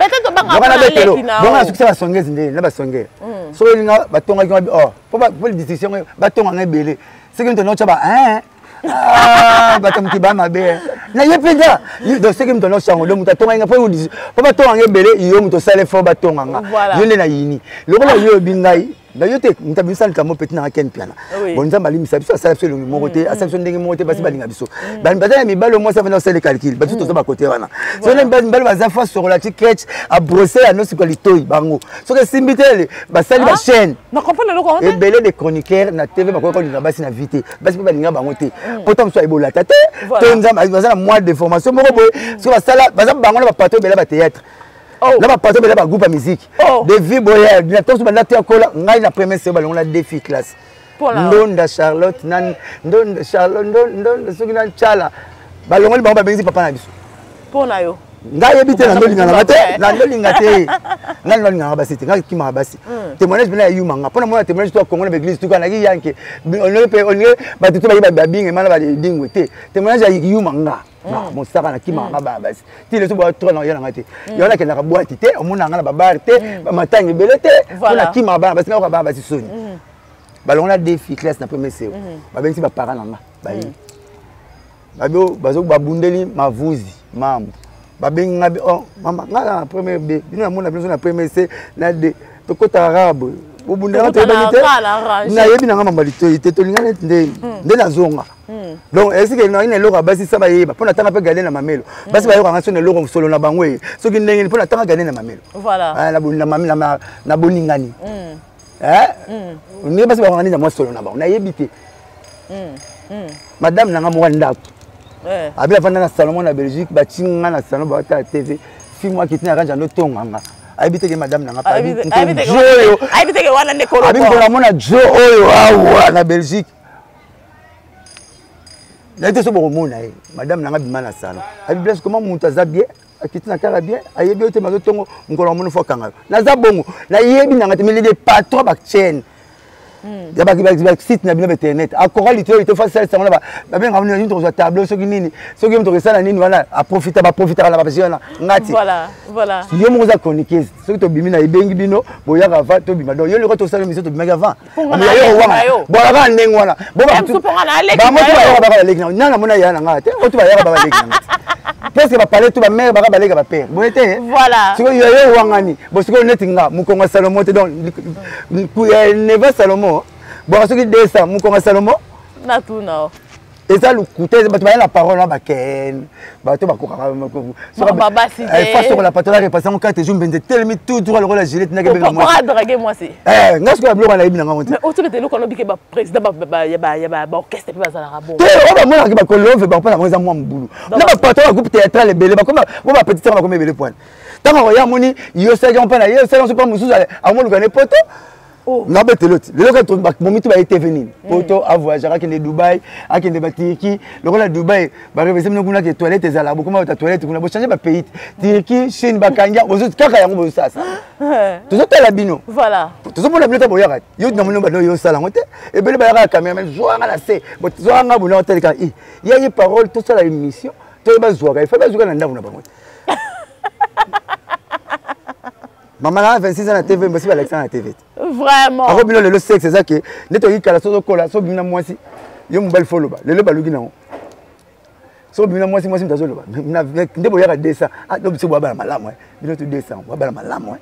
nabetelo bongo, nasukisa basongezi nde na basongere. Soki olinga batongaki nga or mpo distinction, batonga nga ebele, soki moto notya ba bato moki ba mabe na ye mpenza. Donc soki moto nyonso yango, donc moto atonga nga mpo batonga nga ebele, yo moto osala effort batonga nga, yo nde nayini lokola yo oyebi ngai na yo te. Moto abimisa likambo peti nanga Ken Piana. Bon, Nzambe alimbisa biso, asala biso elongi moko te, asala biso ndenge moko te. Basi balinga biso, baza ya mibali, omwasi afanda osala calcul, babiso toza bakote wana. Soki mibali baza fa sorola ti crèche abrose ya nosikola litoi bango, soki esimbi te, basali bachaîne. Ebele de chroniqueur na TV bakoki kolinga basi na vie te, basi mpe balinga bango te, po ta mosusu ayebolata te to Nzambe baza na mois de formation moko boye. Soki basala baza bango na bapato ebele batéâtre, na bapato ebele bagroupe ya musique de vie boye, na ntango banda te akola ngai na premier seo, balongola défi classe Ndonda Charlotte na Ndonda Charlotte, Ndonda soki na Tshala, balongoli bango, babengisi papa na biso. Mpo na yo. Ngai yebi te, nandolinga nanga te, nandolinga te, ngai nalingaka basi te, ngai kimaka basi. Témoignage mpena ya yuma nga mpona mona témoignage to Kongo na baeglise tuka naki yanke olingi mpe olingi bato to bayi babinga emana badingwe te. Témoignage ya yuma nga mosaka na kimaka nga baya basi ti leso boya tro na ya nanga te. Yango nakendaka bwati te, omona nga na babare te, bamatanga ebele te, mpo nakimaka bana basi, nayoka bana basi soni. Balongola défi classe na premier seo, babengisi baparent na nga, bayi bazo babundeli mavuzi mambo, babengi nga oh mama, nga na premier B, bino namona bino na premier C na D, tokotaka kaka boye, bobundaka toyebani te, nayebi nanga mamba litoi te, tolinga neti nde nde nazonga. Donc esike nayi na eloko ya basi sa bayeba mpo natanga mpe gade na mamelo, basi bayokanga so na eloko solo na bango ye soki ndenge nini, mpo natanga gade na mamelo na boningani ndenge basi bakanga nini na mwa solo na bango, nayebi te. Madame nanga moko ndako abi afanda na salon na Belgique, batinga nga na salon, baotala TV, fi mwa kiti na ranje, ando tonga nga, ayebi teke madame nanga oyo abi mpola mona jo oyo awa na Belgique, naye te so bokomona ye. Madame nanga bima na salon, abi place comment moto aza bien, akiti na kaka bien, ayebi yo te, mazotongo mokolo amoni fo akanga yo. Naza bongo, nayebi nanga te, mais les patron bachaîne. Ya basite na bino bainternet akora litolo lito fa salisa wana babengaka nini, tokozwa tableau soki nini, soki yo moto okosala nini wana, aprofita, baprofitaka na bapesi wana ngati. Yo moko oza chroniqueuse, soki tobimi na ebengi bino boyaka avant tobima. Donc yo loko tosala émission, tobimaki avant bwaka kaka ndenge wana. Bango to bayaka baka baleki na nana, mona ya na ngai te, oyo to bayaka baka baleki na ngai presque bapale to bamare baka baleka bapere boye te. Sikoyo yo owangani bo sikoyo neti nga mokongo ya Salomo te. Donc neva Salomo bwaka soki 200 mokongo ya Salomo. Natuna. Eza lokuta, bato baya na parole na baken, bato bakokaka sokola patola repasse yango 4 jours, mbenze telemi tout droit lokola gilet. Nake mwasi. Nga sikoyo biloko nayebi na ngango te. Otobeta eloko alobike baprésident ya baorchestre mpe bazalaka bon te. Oyo bamonaka bakolove bango mpo na bango eza mwa mobulu na bapatron ya groupe théâtral ebele bakoma bo bapetite yango bakoma ebele poine. Ntango akoya amoni yo osalaki yango mpa na ye, osali yango mpa mosusu, amoluka ne poto nabetelo ti lelo kaka momi to baye TV nini poto avoyageaka, akende Dubai, akende baTurquie. Lokola Dubai barevese bino kuna ke toilette ezala, bokoma bata toilette kuna, bochange bapays te. Turquie, Chine, bakangi kaka yango, bozosasa, tozotala bino, tozomona bino ta boyaka. Yo namoni bano yo osala yango te, ebele bayaka ya cameraman, zwanga na se, zwanga bona otalika ya ye parole, tosala émission, toyeba zwaka ifa bazwaka na ndako na bango te. Mama na 26 ans na TV, basi balakisa na TV te. Vraiment. Ako bino lelo sexe eza ke nde toyikala. So ozokola, so obimi na mwasi, yo mobali fo oloba. Lelo baluki nango, so obimi na mwasi, mwasi moto azoloba nde boyaka 200. Ah, biso boyabala malamu, bino to 200 boyabala malamu.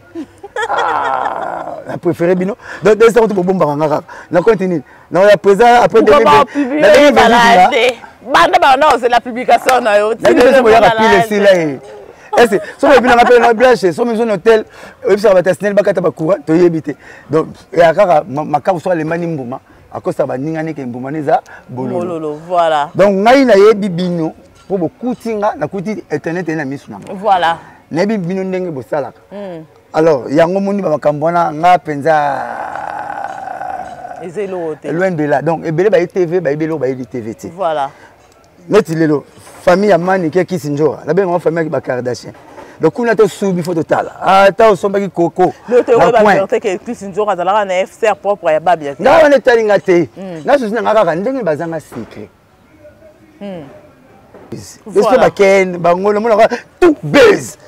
Na préféré bino donc 200 kutu bobombaka nga kaka na compte nini na ya président après. Banda banda ozela publication na yo. Boyaka pile esila ye ese soki oyebi nanga mpe na blanche, soki miso na hotel, oyebisaka bato ya SNEL bakata bacourant, toyebi te. Donc eya kaka makabu, soki alembani mbuma, akosaka baningani ke mbuma ni eza bololo. Voilà. Donc ngai nayebi bino mpo bokuti nga, nakuti internet eye na misu na nga. Nayebi bino ndenge bosalaka. Alors yango moni bamakambo wana, nga mpenza eza eloko te. Loin de là. Donc ebele baye TV, bayebi eloko, bayebi TV te. Neti lelo famille ya Manike Kisi Njora, nabenga famille ya baKardashian. Donc kuna tosubi, fo totala ata osombaki koko. Kisi Njora azalaka na FCR propre ya Babia. Nga wana etali nga te. Nga susi na nga kaka ndenge bazanga secret eske bakende bango namonaka tout base.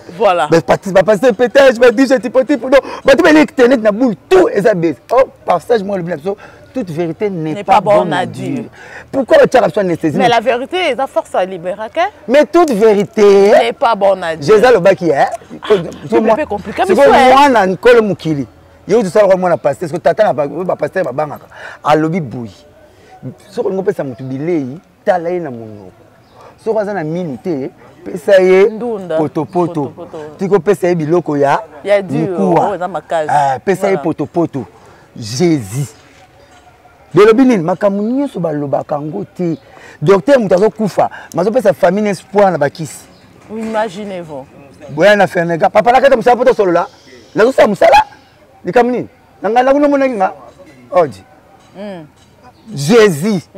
Bapasteur pétage, badj tipo tipo, donc bato bele internet na boule, tout eza base. Oh, passage moko alobi na biso: toute vérité n'est pas bonne à dire. Pourquoi batiaka biso anesthésie? Mais la vérité eza force à libérer. Mais toute vérité n'est pas bonne à dire. Jésus alobaki mwana nkolo mokili ye tosalaka mwana pasteur, soki tata na bapasteur babangaka, alobi boyi: soki olingi opesa motu bilei, tala ye na monoko, soki aza na minu te, pesa ye potopoto, tika opesa ye biloko ya mikuwa, pesa ye potopoto. Jésus belobi nini? Makambo nyonso balobaka yango te. Docteur, moto azokufa, mazopesa famille espoir na bakisi. Imaginez-vous. Boya na Fernega, papa nakata mosala mpo tosolola, nazosala mosala likambo nini na ngai nakuna omonaki nga odi. Jésus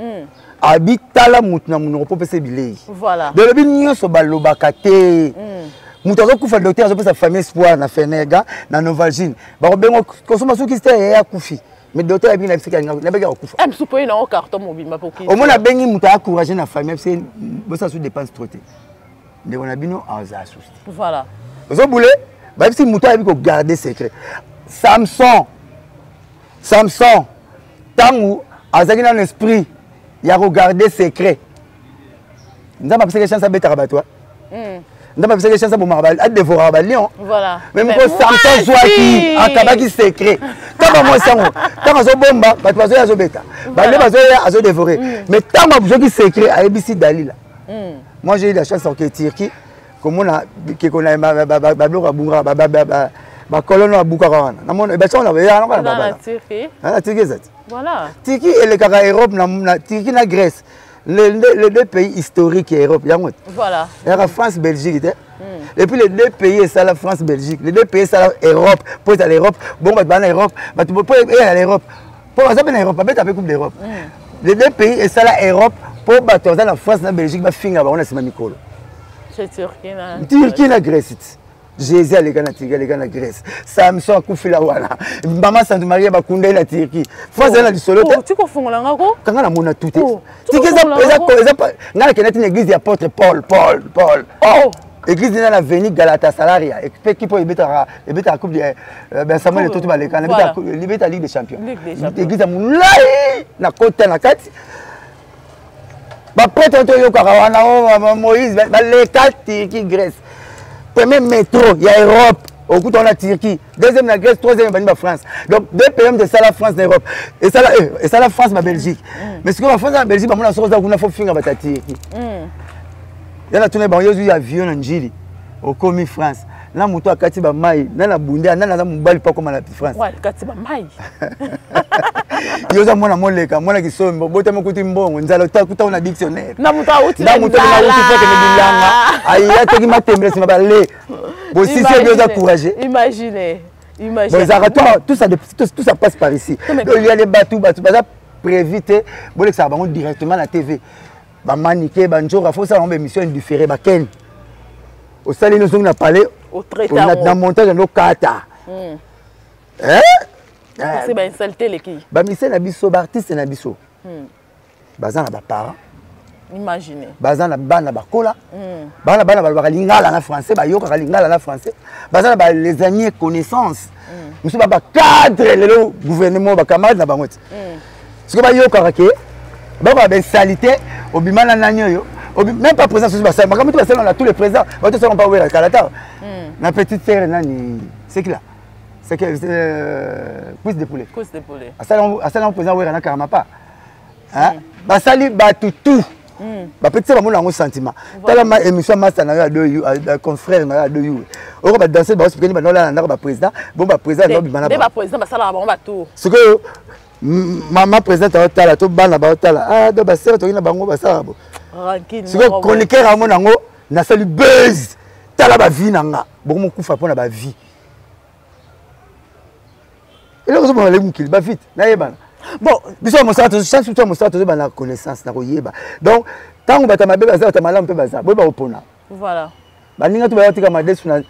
abi tala motu na monoko mpo opesa bilei. Belobi nyonso balobaka te. Moto azokufa, docteur azopesa famille espoir na Fenega na Novalgine, bakobenga kosomba soki te, ye akufi, mais docteur ayebi na bisiki nabeki akokufa. Omoni abengi moto aencourage na famille, abisi bosala su dépense trop te, ndeko na bino azala susi te. Ozobule bayebisi moto ayebi kogarde secret. Samson, Samson ntango azalaki nano esprit ya kogarde secret, Nzambe apesaki chance abetaka bato, Nzambe apesaki chance abomaka, adévoraka balion. Mais moko Samson zwaki, akabaki secret. Ntango mwasi yango, ntango azobomba, bato bazoya, azobeta bale, bazoya, azodévore. Mais ntango azwaki secret, ayebisi Dalila. Moi j'ai eu la chance oke Turquie komona keko na babiloko abungaka, bakolone abukaka wana, namona basango na na babala na Turquie. Eza ti Turquie elekaka Europe, na Turquie na Grèce, les deux pays historiques ya Europe yango. Eyaka France, Belgique te. Et puis les deux pays esala France, Belgique, les deux pays esala Europe mpo ezala Europe. Bongo bato baa na Europe, bato mpo eyala Europe, mpo baza mpe na Europe, babeta mpe coupe d'Europe. Les deux pays esala Europe mpo bato baza na France na Belgique bafinga bango na nsima mikolo. Turquie na Grèce ti. Jésus aleka na Turquie, aleka na Grèce. Samson akufila wana. Mama Sainte Marie bakunda ye na Turquie. France eza na lisolo te. Oh, tika ofongola nga ko. Kanga na mona tout te. Oh, Turquie eza eza eza nga nakenda ti na église ya apôtre Paul, Paul, Paul. Oh. Église eza na avenue Galatasaray. Pe kipo ebetaka ebetaka coupe de euh, ben Samuel Eto'o baleka na ebetaka libeta Ligue des Champions. Église ya molai na kota na kati. Ba prêtre toyokaka wana oh, Moïse baleka Turquie Grèce. Premier métro ya Europe okuta wana Turquie, deuxième na Grèce, troisième ebandi ba France. Donc deux pays de sala France na Europe. Esala eh, esala France ba Belgique. Mais sikoyo ba France na Belgique bamona soko oza kuna fo finga bata Turquie. Ya na tuna bango yo ozwi avion na Njili okomi France na moto akati bamai na na bunde nani aza mobali mpo akoma na France. Kati bamai. Yo oza mwana moleka mwana kisombe obotami okuti mbongo nzala otakuta na dictionnaire na moto auti na moto auti po akende bilanga aya toki matembele nsima bale bosisi obi oza courageux. Imagine. Imagine. Bon, ezalaka toi tout ça tout ça passe par ici. Donc il y a les bateaux bato baza prévu te bolekisaka bango directement na TV. Bamanike banjoka fo osala bango baémission indifféré bakeni osali nozongi na palais na montage yango kata. Bamise na biso baartiste na biso baza na baparent. Imagine. Baza na bana bakola. Baza na bana balobaka lingala na français, bayokaka lingala na français. Baza na ba les amis et connaissances. Mosusu ba bacadre lelo gouvernement bacamarade na bango ti. Soki bayokaka ke bayokaka bainsalite obima na nani oyo même pas président soki basali makambo ti basali na tous les présidents bato osala mpa wera kala ta na petite sœur nani c'est qui là c'est que cuisse de poulet. Cuisse de poulet. Asali yango président wera na karama pa. Basali bato tout bapetisa bamona yango sentiment. Tala ma émission masta na yo ya deux confrère na yo ya deux yu oko badanse baosipikeni banolala na ndako baprésident bon baprésident nobima na baprésident basalaka bango batour. Sikoyo mama présidente aotala to bana baotala ah do basere toki na bango basalaka bo sikoyo chroniqueur amona yango nasali buzz tala bavie na nga bokomokufa mpo na bavie eloko ozomona leki mokili bavite nayebana. Bon, biso ya mosala chance biso ya mosala tozoyeba na connaissance na koyeba. Donc ntango bato ya mabe baza, bato ya malamu mpe baza, boyeba kopona. Voilà. Baninga to bayotika madesu na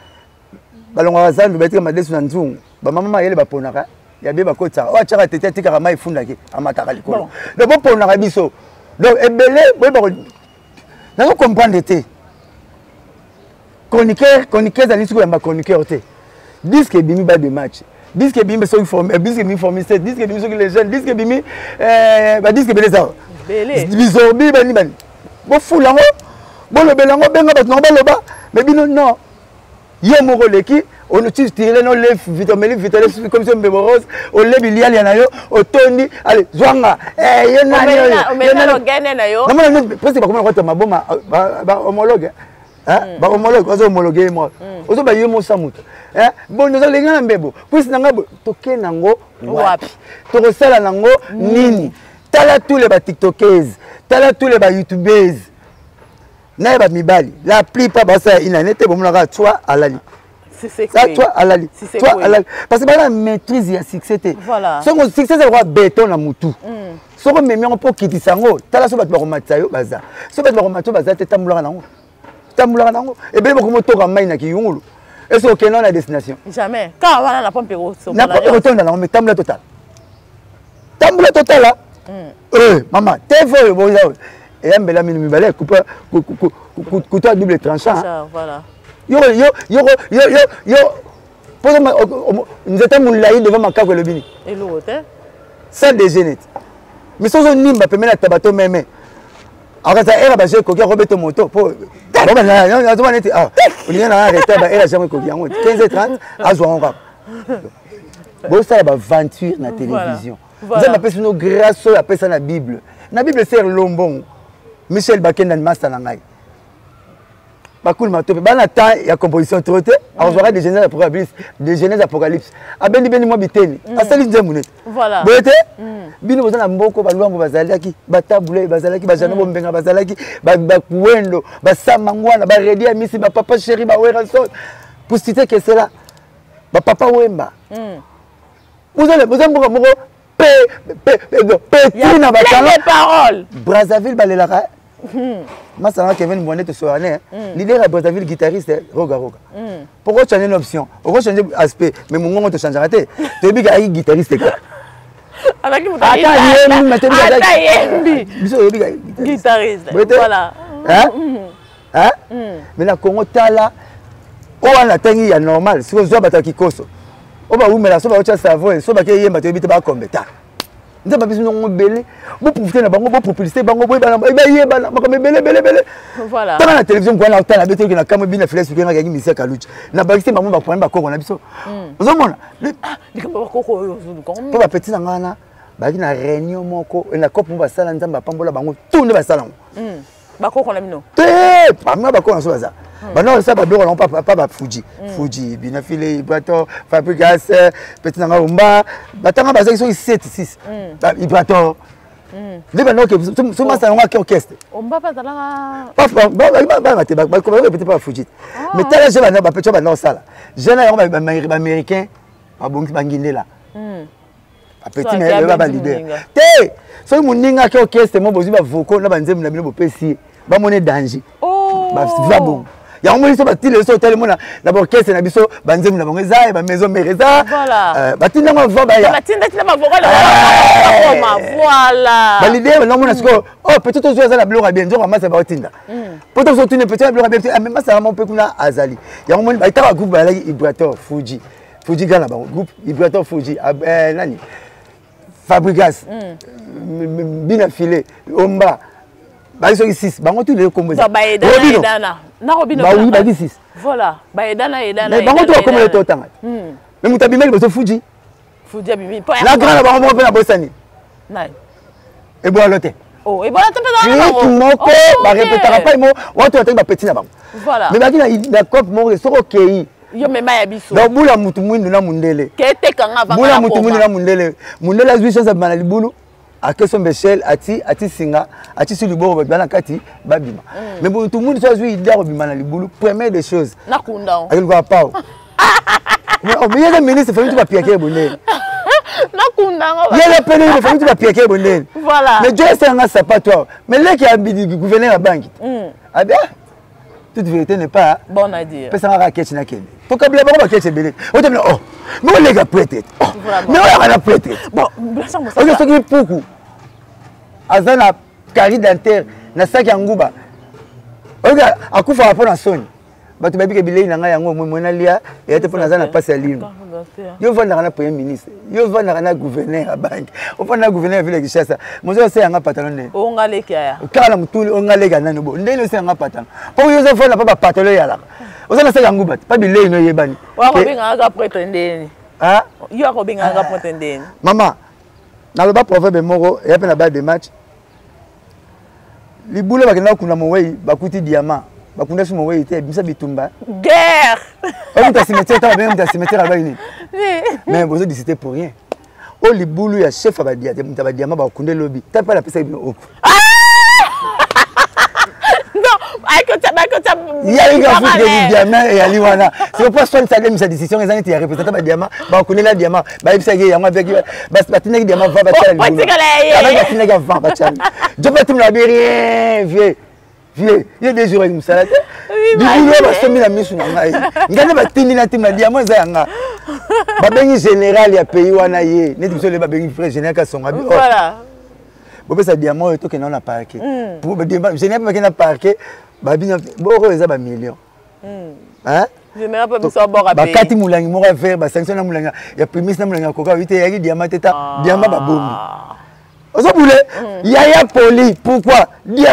balongwaka zandu batika madesu na nzungu bamama mayele baponaka ya bie bakotisaka oyo atiaka tete atikaka mai efundaki amataka likolo. Donc boponaka biso donc ebele boyeba nazo comprendre te. Chroniqueur chroniqueur ezali soki oyamba chroniqueur te. Disque ebimi ba de match, disque ebimi soki forme, disque ebimi forme 7, disque ebimi soki les jeunes, disque ebimi ba disque ebele eza bizorbi bani bani bofula yango bolobela yango benga bato nango baloba. Mais bino non, yo moko oleki onotire no le vitameli vitale comme so mbebo rose olebi lialia na yo otondi ale zwanga yo nani oyo namona presque bakoma na kota maboma bahomologue bahomologue bazo homologue ye moko ozoba ye mosa moto bon ozolinga na mbebo puisi na ngai toke nango wapi tokosala nango nini. Tala tous les batiktokese, tala tous les bayoutubese naye bamibali la plupart basala inane te bomonaka toi alali ça toi alali toi alali parce que bana maîtrise ya succès te. Songo succès eza lokola béton na mutu soko omemi yango mpo okitisa yango tala so bato bakomatisa yo baza so bato bakomatisa yo baza te tambolaka nango tambolaka nango ebele bakomotoka mai na kiyungulu est-ce que okenda na destination? Jamais kaka wana na pompe. Na pompe ekotonda nango mais tambola totala tambola totala. Mama TV oyo boza eyambela mino mibale couteau à double tranchant. Yo yo yo yo yo yo mpo nzete molai devant makako elobi nini? Eloko te. Sans déjeuner te mais soki ozonimba pembeni ya taba to meme akasa era baje ekoki akobeta moto po azoma neti olingi na retard ba era jango ekoki yango 15h30 azwa yango kaka bosala baventure na télévision. Nzambe apesi bino grâce oyo apesa na Bible, na Bible ser lombongo Michel Bakenda ni master na ngai bakuli matope bana temps ya composition trop te akozwaka de Genèse Apocalypse, de Genèse Apocalypse abendi bendi mwa biteni asali nzembo neti boye te. Bino boza na mboko balwango bazalaki batabule bazalaki bajano bombenga bazalaki bakuwendo basamangwana baredi ya misi bapapa chéri baweranson pour citer que cela bapapa Wemba. Boza mboka moko pétri na batalent. Brazzaville balelaka. Masala Kevin Mwande tosolane, leader ya Brazzaville, guitariste roga roga. Pourquoi changer une option, okochange aspect, mais mongongo tochangeaka te. Toyebi kaka guitariste kaka. Azalaki moto Ata yembi, mais toyebi kaka ata yembi. Biso oyebi kaka guitariste. Boye te? Voilà. Hein? Hein? Mais na Congo, tala oyo wana natangi ya normal. Soki ozwa bato ya kikoso oyo bawumela, so baotya savon, so bake yemba, toyebi te bakombe ta. Nzambe apesi nongo ebele, boprofite na bango, bopopuliste bango, boyebana, bayebana makambo ebele ebele ebele. Voilà. Tanga na télévision kwana, otala bete na kamwe bina filet soki ngaki misia kaluchi na bakisi bango bakwani bakoko na biso. Ozomona likambo bakoko oyo ozoluka. Mpo bapeti na ngai wana bazalaki na réunion moko na cope moko basala. Nzambe apambola bango tu nde basala yango. Bakoko na bino? Te, parmi bakoko na biso baza bana osala babiloko nango pa bafuji fuji bina file Ibrator Fabrigas. Petit na ngai Omba, batanga bazalaki soki 7 6 Ibrator nde bana so masa yango ake orchestre. Omba mpe azalaka? Bana te, bakorepete pa bafuji te. Mais tala je bana bapeti bana osala jeune yango, baaméricain babongisi bangindela bapeti So, na ake ye ba abeti baleader moninga. Te, soki moninga ake orchestre mo, bozwi bavocaux na banzembo na bino, bopesi ye, bamoni danger. Oh. Baviva bongo yango moni so batile so otali mona na baorchestre na biso, banzembo na bango eza ya bamaison mare eza. Voilà. Batindi yango avant baya. Batindatinda bavocal bakoma, voilà. Baleader banamona sikoyo, oh, peut-être ozwi aza na biloko ya bien, nzoko masa baotinda po to totuni peut-être na biloko ya bien, mais masala mo mpe kuna azali yango moni baitaka groupe bazalaki Ibrator Fuji, Fuji gana bango groupe Ibrator Fuji, nani, Fabrigas, bina file Omba, bali soki 6 bango tu lelo kombo. Donc baedana edana na Robino. Bawi baki 6. Voilà, baedana edana. Mais bango tu bakombo le totanga, mais moto abimaki liboso Fuji. Fuji abimi po Na grand na bango moko mpe na bosani. Nani? Eboalo te. Oh, ebola te mpe ezalaka na clique bango. moko. Oh, ok. Barepetaka pai mo watu batangi bapeti na bango. Voilà. Mais baki na cope moko, soki okei yo mema ya biso. Donc bula mutu mwindu na mundele. Ke etekanga vanga. Bula mutu mwindu na mundele. Mundele azwi chance abima na libulu, akesomba echelle, ati singa, ati si liboko, bato bana kati babima. Mais mutu mwindu so azwi idée akobima na libulu, première des choses nakunda o. Akeluka pao. Mais ye ministre, famille tu bapiake bondeni. Nakunda ngo. Ye na pene famille tu bapiake bondeni. Voilà. Mais jo esalanga sapato awa, mais leki ya gouverneur ya banki abi, ah, toute vérité n'est pas bon à dire. Pesanga kaka ketch, nakende tokabila bango baketch ebele otamina. Oh, mais oleka prêtre, oh, Vraiment. mais oyaka na prêtre. Bon, Blanchard Mosaka. Oke, soki puku aza na carie dentaire na saki ya nguba, oyoki akufaka mpo na soni. Bato babike bilei na ngai yango moi nalia eya te mpo naza na mpasi ya lino. Yo ovandaka na premier ministre, yo ovandaka na gouverneur ya banque, ofanda na gouverneur ya ville ya Kinshasa, mozo osala yanga patalo ndeni? Onga leki aya. Kaka na motuli onga leki ya nani bo ndeni osala yanga patalo mpo yo ozofanda mpo bapatalo eyalaka oza na saki ya nguba te mpa bilei no eyebani. Oyo akobengaka kaka prêtre ndeni? Ah? Yo akobengaka kaka prêtre ndeni? Mama, naloba proverbe moko eya mpe na balle de match. Libulu bakenda kokunda mowei, bakuti diamant, bakunda so mowei te, ebimisa bitumba. Guerre. Oyo moto ya cimetière, ntango babengi moto ya cimetière, alobaki nini? Mais bozo discuter pour rien. Oyo libulu ya chef ya moto ya badiamant bakunda elobi ta mpe napesaki bino oko. Non, akotia bakotia. Yalika futi diamant eyali wana siko mpo aswanisa alemisa décision eza neti ya représentant badiamant bakundela diamant, bayebisaki ye yango abiaki batindaki diamant va batiala. Po etikala ya ye. Batindaki avant batiala jo batimela bi rien, vieux vieux ye deux jours ayaki mosala te. Libulu oyo basombi na misu na ngai, ngai nde batindi na ntima diamant eza yanga. Babengi général ya pays wana, ye neti biso le babengi frère général Kasongo abi, oh, Voilà. Bopesa diamant oyo, tokende na parquet. Général mpe bakende na parquet, babina boko eza bamillion. Hein? Général mpe biso aboka. Bakati molangi moko ya verre, basanction na molangi ya primis na molangi ya koka oyi te, eyaki diamant te. Ta diamant babombi, ozobule yaya poli. Pourquoi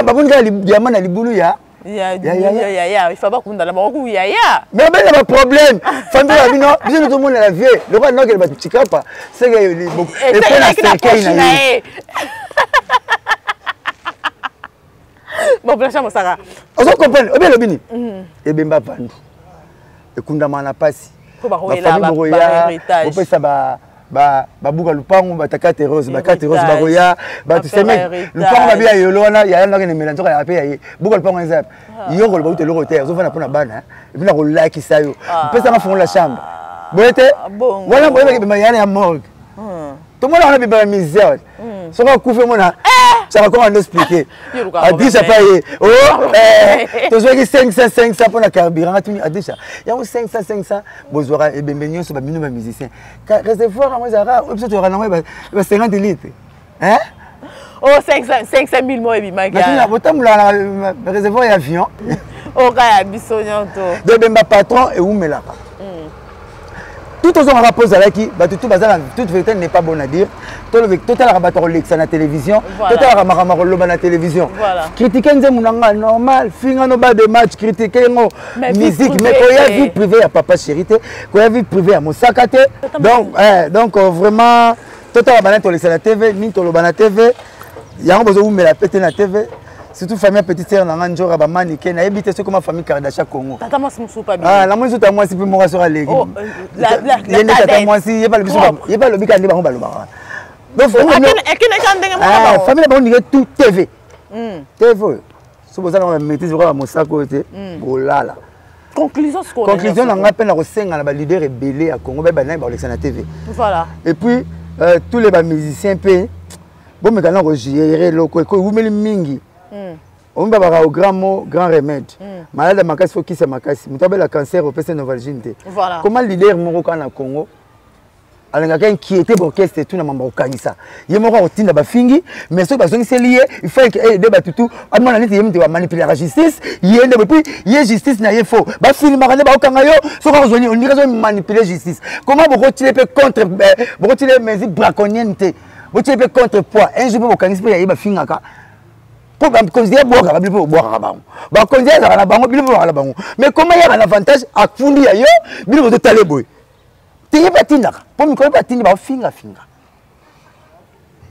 baboni kaka diamant na libulu ya ya Ya, ya, ya. ya ya, il faut bakunda na bango ku yaya. Mais babeli na baproblème famille ya bino, biso nde tomona la vie lokola nokele bato cikapa seke epe na eselaki na cercueil poche na na ye. Ye bon, Blanchard Mosaka. Ozo comprendre obi elobi nini? Ebemba vandu ekundama na pasi. Mpo bakoyela bafamille bokoya ba-héritage. Bopesa babuka lupango, batakate rose, bakate rose. Héritage. Bakoya bato Bafere seme héritage. lupango babi ya yolo wana yaya ndaki nemela nzoka ya pe ya ye buka lupango eza yo koloba uta eloko te, ozofanda mpona bana epuis na kolakisa yo mpesanga fongola chambre boye te. Bongo. Wana boyebaki bema yana ya morgue, tomona wana bima ya misère. Soki akufi omona. Chaka Kongo ando expliquer. Adisha pa ye. Oh, eh, tozwaki 500 500 mpo na carburant atuni Adisha. Yango 500 500 bozwaka ebembe nyonso ba bino ba musicien. Réservoir yango ezalaka oyo biso tozwaka nango ba 50 litres. Hein? Oh 500 500 000 mo ebimaki. Natuna botambolaka na réservoir ya avion. Oka ya biso nyonso. De bemba patron ewumelaka. Tout ozongaka mpo ozalaki bato tout baza na toute vérité n'est pas bonne à dire. Totalaka bato akolekisa na télévision, totalaka makambo akoloba na télévision. Critiquer nzembo na nga normal, finga no ba de match, critiquer yango musique, mais koya vie privée ya papa chéri te, koya vie privée ya mosaka te. Donc eh, donc vraiment totala bana tolekisa na TV, nini toloba na TV, yango bozowumela pe te na TV. Surtout famille petite sœur na nga njora ba manike nayebi te soki ma famille Kardashian Congo. Tata mwasi mosusu pa bien. Ah, namoni soki mwasi pe moko soki aleki. Oh, ye nde tata mwasi ye balobi soki ye balobi kaka nde bango balobaka. Donc famille na bango ndenge tout TV. TV oyo soki boza na maîtrise lokola mosaka oyo te bolala. Conclusion sikoyo. Conclusion na nga pe na kosenga na ba leader ebele ya Congo bayeba nani bakolekisa na TV. Voilà. Et puis tous les ba musiciens pe bomeka na kogere eloko ewumeli mingi. Omi babaka au grand mot grand remède. Malade makasi fo kisa makasi. Moto abela cancer opesa novalgine te. Voilà. Comment leader moko kaka na Congo alingaka inquiété baorchestre tout na mambo kokanisa ye moko akotinda bafingi mais soki bazongiseli ye il faut aider bato tout amona neti ye moto bamanipulaka justice ye nde puis ye justice na ye faux bafilimaka nde bakokanga yo soki akozwa nini ondire azomanipule justice comment bokotile mpe contre bokotile mesure braconienne te botile mpe contre poids un jour mpe bokangisi mpe ya ye bafingaka mpo bakonzi ya bwakaka bino mpe bobwakaka bango bakonzi azalaka na bango bino mpe bobwakaka na bango mais comment yaka na avantage afundi ya yo bino bozotala boye te ye batindaka mpo mikolo batindi baofingafinga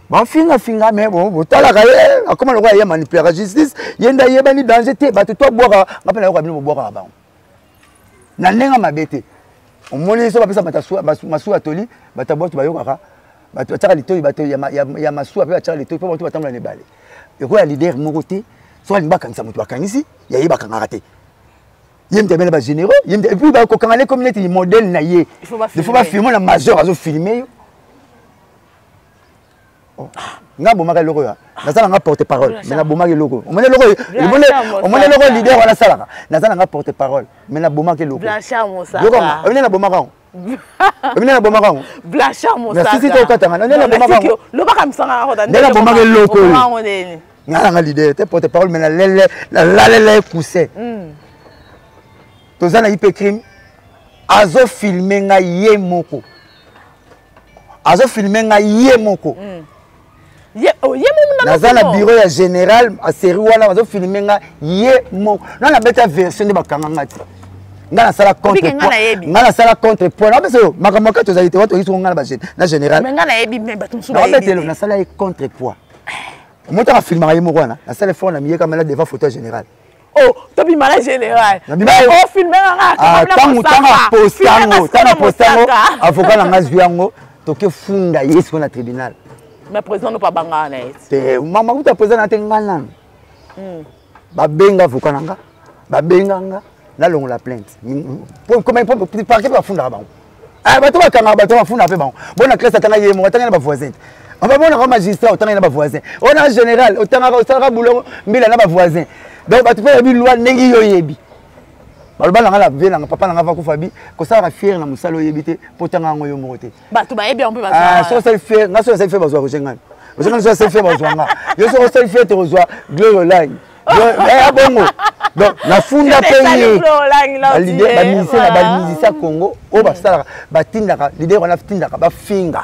baofingafinga mais bon botalaka ye akoma lokola ye manipulaka justice ye nde ayebani danger te bato to abwakaka nga mpe nayoka bino bobwakaka bango na ndenge mabe te omoni so bapesa masuwa toli bato ya bwatu bayokaka bato batiaka litoi bato ya masuwa mpe batiaka litoi mpo bato batambola na ebale ekoya leader moko te soki alingi bakangisa moto bakangisi ya ye bakangaka te ye moto abela ba généraux ye moto et puis bakokanga ne comme neti modèle na ye il faut bafilme na major azofilme yo nga abomaka eloko oyo naza nanga porte parole mais nabomaka eloko omoni eloko omoni eloko leader wana asalaka naza nanga porte parole mais nabomaka eloko omoni nabomaka yango omoni nabomaka yango nasisi te okatanga nde nabomaka yango nde nabomaka eloko oyo nga nanga leader te porte parole mais nalele nalalela ye coussin toza na ipe crime azofilme nga ye moko azofilme nga ye moko naza na bureau ya général aserie wana bazofilme nga ye moko na nabeta version nde bakanga nga te nga nasala contre nga nasala contre point napesa yo makambo kati ozali te watu oyisi nga na général nabetelo nasala ye contre poids moto akafilmaka ye moko wana nasala effort na miyeka mela devant photo ya général. Oh, tobima na général ofilme ntango apostango ntango apostango avocat na nga zwi yango toke funda ye sikoyo na tribunal. Mais président no pabangaka na ye te mama kuta président na te nga nanu babenga avocat na nga babenga nga nalongola plainte parquet mpe bafundaka bango bato bakangaka bato bafundaka mpe bango bona classe atanga ye moko atanga na bavoisin te bamonaka magistrat otangaki na bavoisin ona général otangaka osalaka boulot mbila na bavoisin donc bato mpe oyebi loi ndenge yo oyebi baloba na nga na vie nanga papa nanga vakufa bi kosalaka fiere na mosala oyebi te mpo otanga yango yo moko te bato bayebi yango mpe soki osali fiere nga soki osali fiere bazwa roger ngani roger ngani soki osali fiere bazwa nga yo soki osali fiere tokozwa gloire olangi bongo donc nafunda mpe ye bamusicien na bamusicien ya Congo oyo basalaka batindaka leader wana atindaka bafinga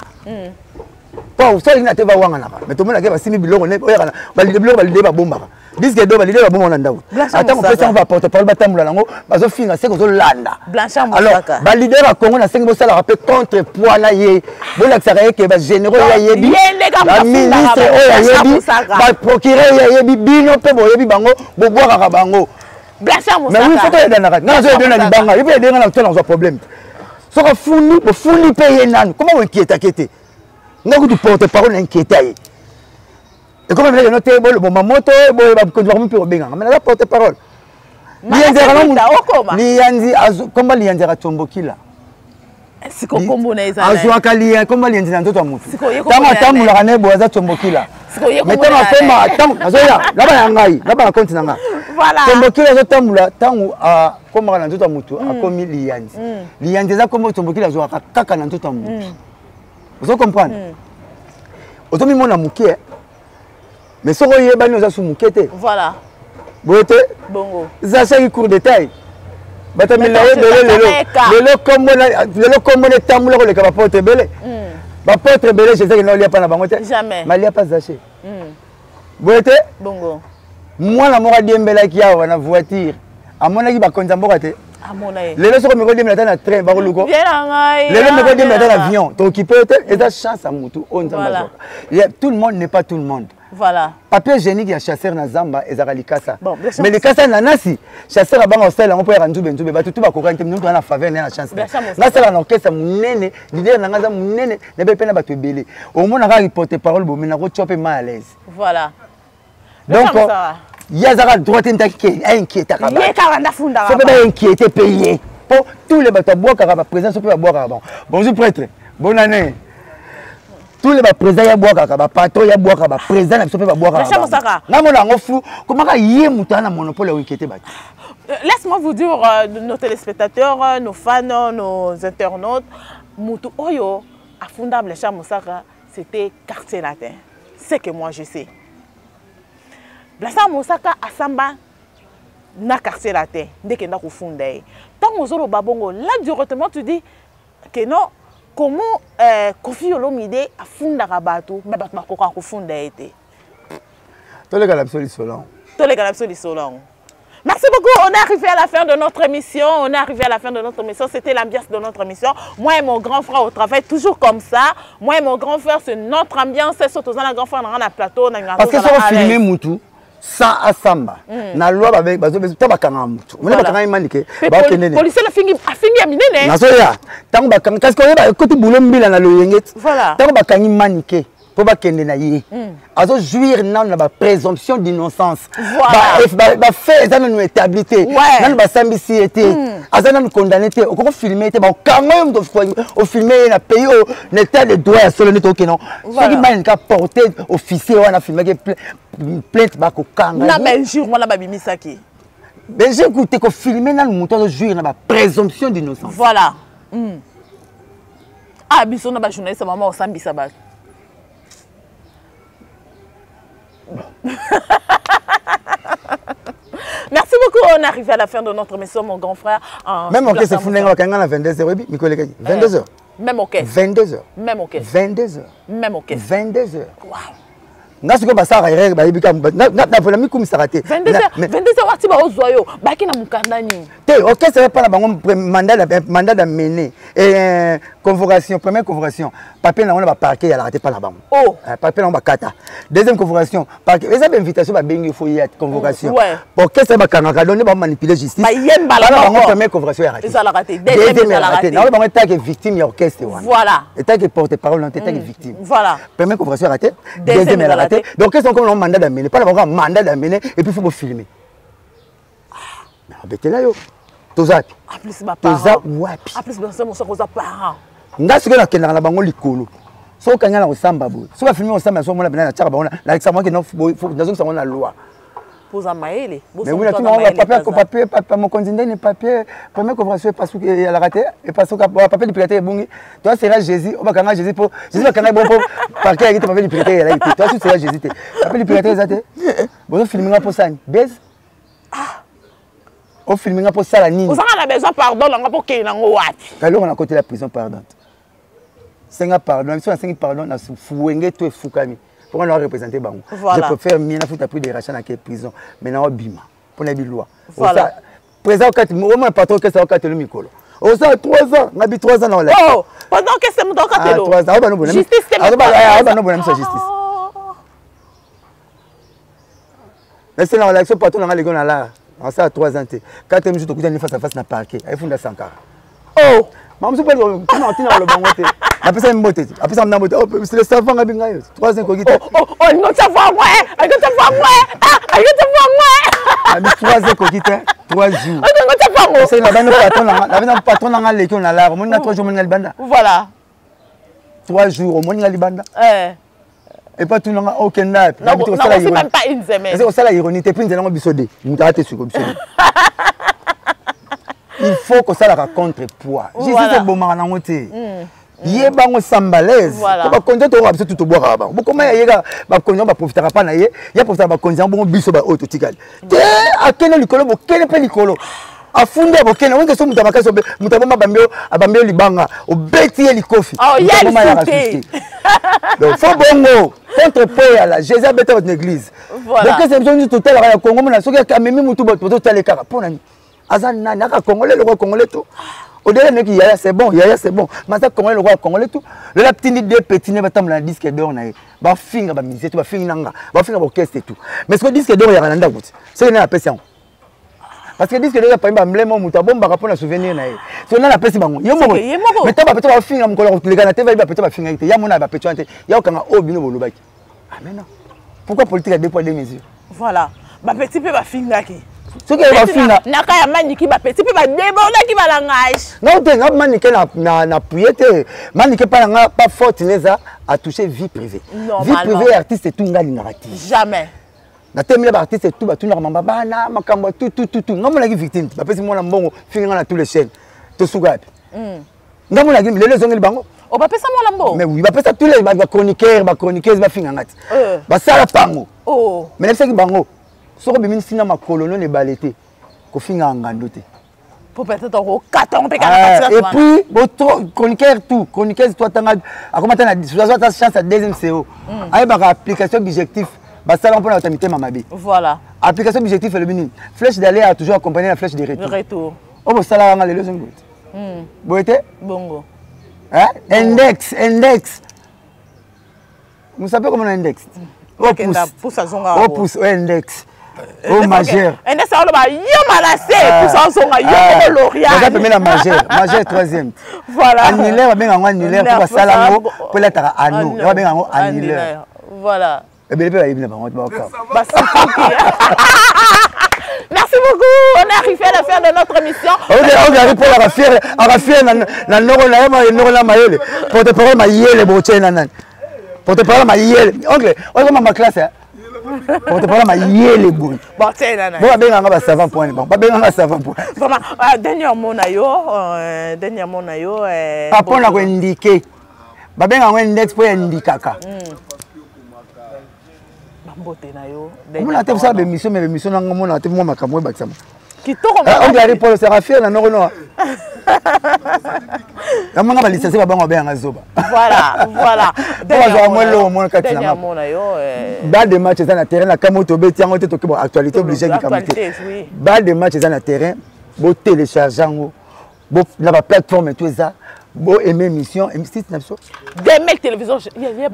po osali na te bawanganaka mais tomonaka basimbi biloko oyaka biloko balide babombaka disque do balide babombaka na ndako ata kopesa yango baporte parole batambola nango bazofinga seke ozolanda alors baleader ya Congo nasengi bosalaka mpe contre poids na ye bolakisaka ye ke bagénéraux oyo ayebi baministre oyo ayebi baprocureur oyo ayebi bino mpe boyebi bango bobwakaka bango mais oui foto edanaka nga nazo yede na libanga ye mpe yede nga na tona kozwa problème te soki afundi bofundi mpe ye nanu koma boinquietake te nga kutu porte parole na inquieta ye ekoma biloko no te boloboma moto boye bakonzi bakomi mpe kobengaka mais naza porte parole liyanzi komba liyanzi akatombokila azwaka komba liyanzi na nzoto ya motu ntango atambolaka na ye boye aza tombokila. Mais ntango akoma, ntango nazoya naba ya ngai, naba na compte na nga. Tombokili azotambola, ntango akomaka na nzoto ya motu, akomi liyanzi. Liyanzi eza kombo tombokili azwaka kaka na nzoto ya motu. Ozo comprendre? Ozomimona moke, mais soki oyebani, oza su moke te. Voilà. Boye te? Bongo. Zachaki cour de taille, bato milao ebele lelo. Lelo kombo na etambola koleka baporte ebele. Baporte ebele, jésus akenda olia pa na bango te. Jamais. Malia pa Zache. Boye te? Bongo. Mwana moko adiembelaki awa na voiture, amonaki bakonzi ya mboka te. Amona ye. Lelo soki omeki odiembela ata na train, bakoluko. Vie na ngai. Lelo meki odiembela ata na vie. Avion, tookipe yo te. Eza chance ya motu oyo Nzambe azwaka. Tout le monde n'est pas tout le monde. Voilà. Papier hygiénique ya chasseur na zamba ezalaka likasa. Bon, mais likasa nanasi, chasseur abanga kosala yango mpo yaka nzube nzube. Bato tu bakokani te. Mutu na faveur na chance. Nasala na orchestre monene, leader na nga aza monene, nabe mpe na bato ebele. Omona kaka porte parole bomi na kotya mpe mal à l'aise. Voilà. Donc ye azaka droit te, ntaki ainquiétaka. Ye kaka ndafundaka. So mpe bainquiété mpe ye, mpo tous les bato abwakaka, baprésident so mpe babwakaka bango. Bonjour prêtre, bonne année. Tous les baprésident ya bwakaka, bapatron ya bwakaka, baprésident na biso mpe babwakaka. Namona yango flou, komaka ye moto aza na monopole ya koinquiété bato. Laisse-moi vous dire, nos téléspectateurs, nos fans, nos internautes, mutu oyo afunda Blanchard Mosaka, c'était Quartier Latin. C'est que moi je sais. Blanchard Mosaka asamba na Quartier Latin, ndeke nda kofunda ye. Ntango ozoloba bongo, là directement tu dis que non, comment Koffi Olomide afundaka bato, mais bato bakokaka kofunda ye te. Toleka na biso lisolo. Toleka na biso lisolo yango. Merci beaucoup. On est arrivé à la fin de notre émission. On est arrivé à la fin de notre émission. C'était l'ambiance de notre émission. Moi et mon grand frère au travail, toujours comme ça. Moi et mon grand frère, c'est notre ambiance. Surtout dans la grand frère, on a un plateau. On a Parce que si on filme mutu, sans asamba, na loi bazo to bakanga mutu. Mona bakanga imanike, bakende ne. Policier afingi, afingi ya minene. Nazoya. Tango bakanga, parce que oyeba ekoti boulot mbila na loyenge. Voilà. Tango bakangi manike po bakende na ye, azo jouir nano na baprésomption d'innocence. Bafait eza nanu établi te, nanu basambisi ye te, aza nanu condamné te. Okoki filme te, bakanga yo moto ofilme ye. Na pays oyo, na état de droit ya solo nde tokokende, soki manika porte officier wana afilmaki plainte, bakokanga. Na bainjure wana babimisaki. Benjure kute kofilme nanu moto azo jouir na baprésomption d'innocence. Voilà. Ah, biso na bajournaliste, mama osambisa bato. Merci beaucoup. On est arrivé à la fin de notre émission, mon grand frère. Même orchestre fundanga bakanga na 22 heures, oyebi mikolo elekaki 22 heures. Même orchestre. 22 heures. Même orchestre. 22 heures. Même orchestre. 22 heures. Wow. Nga sikoyo basalaka erreur, bayebi kaka na mikumisaka te. 22 heures, 22 heures wati baozwa yo baki na mokanda nini? Te, orchestre epa na bango mandat d'amener et convocation. Première convocation, papier nango na baparquet eyalaka te mpa na bango. Oh. Papier nango bakata. Deuxième convocation, parquet eza bainvitation, babengi, fo ye convocation. Orchestre bakangaka, donc nde bamanipule justice. Bayembala. Bana bango, première convocation eyaka te. Ezalaka te. Deuxième deuxième ezalaka eyalaka te. te. Nango bango etake victime ya orchestre wana. Voilà. Etake porte parole nango te, etake victime. Voilà. Première convocation eyaka te. Deuxième deuxième eyalaka te. ezalaka te. Donc orchestre comme mandat d'amener, mpa na bango mandat d'amener et puis faut bofilmer. Abetela yo, toza wapi? En plus baparent. Toza wapi? En plus Blanchard Mosaka oza parent. Nga sikoyo nakendaka na bango likolo. Soki okanga na kosamba boye, soki afilme kosamba, so omona pena natiaka bango, nalakisa bango ke nazongisa bango na loi. Poza mayele. Mais oui, natuna bango papier, papier, papier mokonzi ndeni, papier première convocation epasuki, eyalaka te, epasuka papier duplicateur ebungi. Toa sera Jésus oyo bakanga Jésus, mpo Jésus bakanga bongo mpo parquet eyaki te, papier duplicateur eyalaki te. Toa su sera Jésus te, papier duplicateur eza te. Bozofilme nga mpo sani base, ofilme nga mpo sala nini? Ozanga na besoin pardon nanga mpo okende nango wapi? Kaloko nakotela prison, pardon, senga pardon. Biso nasengi pardon na fuwenge to efukami mpo na représenter bango. Je préfère mieux nafuta prix de rachat na ke prison, mais na obima mpo na yebi loi. Président okati, omona patron okesa okatelo mikolo, osala 3 ans, ngabi 3 ans na olakisa. Oh, pendant que c'est moto okatelo. 3 ans. Justice te. Aoba bona miso ya justice. Nasala olakisa patron nanga leko na lara, asala 3 ans te. Quatrième jour, tokutani face à face na parquet, ayefunda Sankara. Oh. Mamusu mpe tina koloba yango te. Napesa mbote te, apesa mna mbote. Oh, c'est le savant, ngabi ngai 3 ans ekoki te. Oh, oh, olingo tia voir moi, olingo tia voir moi, ah, olingo tia voir moi. Abi 3 ans ekoki te, 3 jours. Olingo tia voir moi. Osali na bano patron nanga, na bino patron nanga leki na lara, omoni na 3 jours, omoni nga libanda. Voilà. 3 jours, omoni nga libanda. Eh. Epa tunanga okenda kosala ironie te, mpe nzela yango biso de moto aya te, siko biso de il faut kosalaka contrepoids. Justice ebomaka nango te. Ye bango sambalaise po bakonzi tokoka biso tu tobwakaka bango bokoma ya ye kaka bakonzi yango baprofitaka mpa na ye, ye aprofitaka bakonzi yango bongo. Biso baoyo totikali te, akende likolo, bokende mpe likolo, afundi ya bokende onge. So moto ya makasi, moto aboma, abambi yo libanga, obeti ye likofi, aboma yaka susu te. Donc faut bongo contrepoids yala. Jésus abeta bato na église. Bokese biso nyonso totalaka ya Kongo mona soki amemi motu, bato totale kaka mpo nani, aza nani, aka Congolais lokola Congolais to odele neki yaya, c'est bon yaya, c'est bon, mais aza Congolais lokola Congolais tout. Lelo atindi deux petits ne batambola na disque d'or na ye, bafinga bamusicien to bafingi nanga, bafinga baorchestre et tout, mais soki disque d'or yaka na ndako ti soki nani apesi yango, parce que disque d'or yapami bambleme, moto abombaka mpo na souvenir na ye. Soki nani apesi bango, ye moko. Mais to bapeto bafinga mokolo koleka na te, bayebi bapeto bafingaki te, ya mona bapeto wana te, ya kokanga oyo bino bolobaki. Ah mais non, pourquoi politique à deux poids deux mesures? Voilà, bapeti mpe bafingaki. Soki bafinga naka ya Maniki, bapeti mpe badébordaki balangage. Non te, nga Manike na appuye te. Manike mpa na nga pas faute, neza atouche vie privée, vie privée ya artiste tout, nga alingaka te. Jamais. Natemela baartiste tout, batunaka mamba bana makambo ya tout tout tout tout. Nga monaki victime, bapesi mwana mbongo, finga nga na tous les chaînes, tosuka yapi? Nga monaki lelo ezongeli bango. O bapesa mwana mbongo? Mais oui, bapesa tous les bachroniqueur, bachroniqueuse, bafinga nga ti basala pango. Mais nayebisaki bango, soki obimi ntina makolo no na ebale te, kofingaka ngando te. Po peut-être okokata ngo mpe kaka. Et puis chroniqueur tout, chroniqueuse to atanga, akoma ata na ata chance ya deuxième CO, ayebaka application objectif basala mpona bato ya mitema mabe. Application objectif elobi nini? Flèche d'aller a toujours accompagné la flèche de retour. Retour. Oyo bosalaka nga lelo ezongi boye te, boye te. Bongo. Index, index mosape komona index. Pouce. O pouce, o index, o majeur. Index aloba yo malase, pouce azonga yo moko L'Oréal. Baza pembe na majeur, majeur troisième. Annulaire, babenga yango annulaire mpo basala yango mpo elataka anneau, yango babenga yango annulaire. Ebele mpe bayebi na bango baoka. Merci beaucoup. On est arrivé à la fin de notre émission. Ok, ok, Paul aka fier na noko na ye, noko na mayele. Porte-parole mayele botie na nani? Porte-parole mayele. Oncle, oyo ma classe. Porte-parole mayele boye. Bon, tiens, nana. Bon, babenganga ba savant point. Bon, babenganga savant point. Vraiment, dernier mot na yo, dernier mot na yo. Ah, pona ko indiquer. Babenga yango index mpo endikaka. Bambote na yo. Omona te kosala bémission, mais bémission nanga omona te mwa makambo ebakisama. Kitoko. Oncle Ari Paul sera fier na noko noa namona balicencie babango babenganga zoba. Voilà. Po bazwaka mwa eloko mona kati na balle de match eza na terrain na kamo, tobeti yango te, toke bon actualité oblige likambo te. Balle de match eza na terrain, botélécharge yango na baplateforme to eza, bo aimé émission site na biso. Demel Télévision.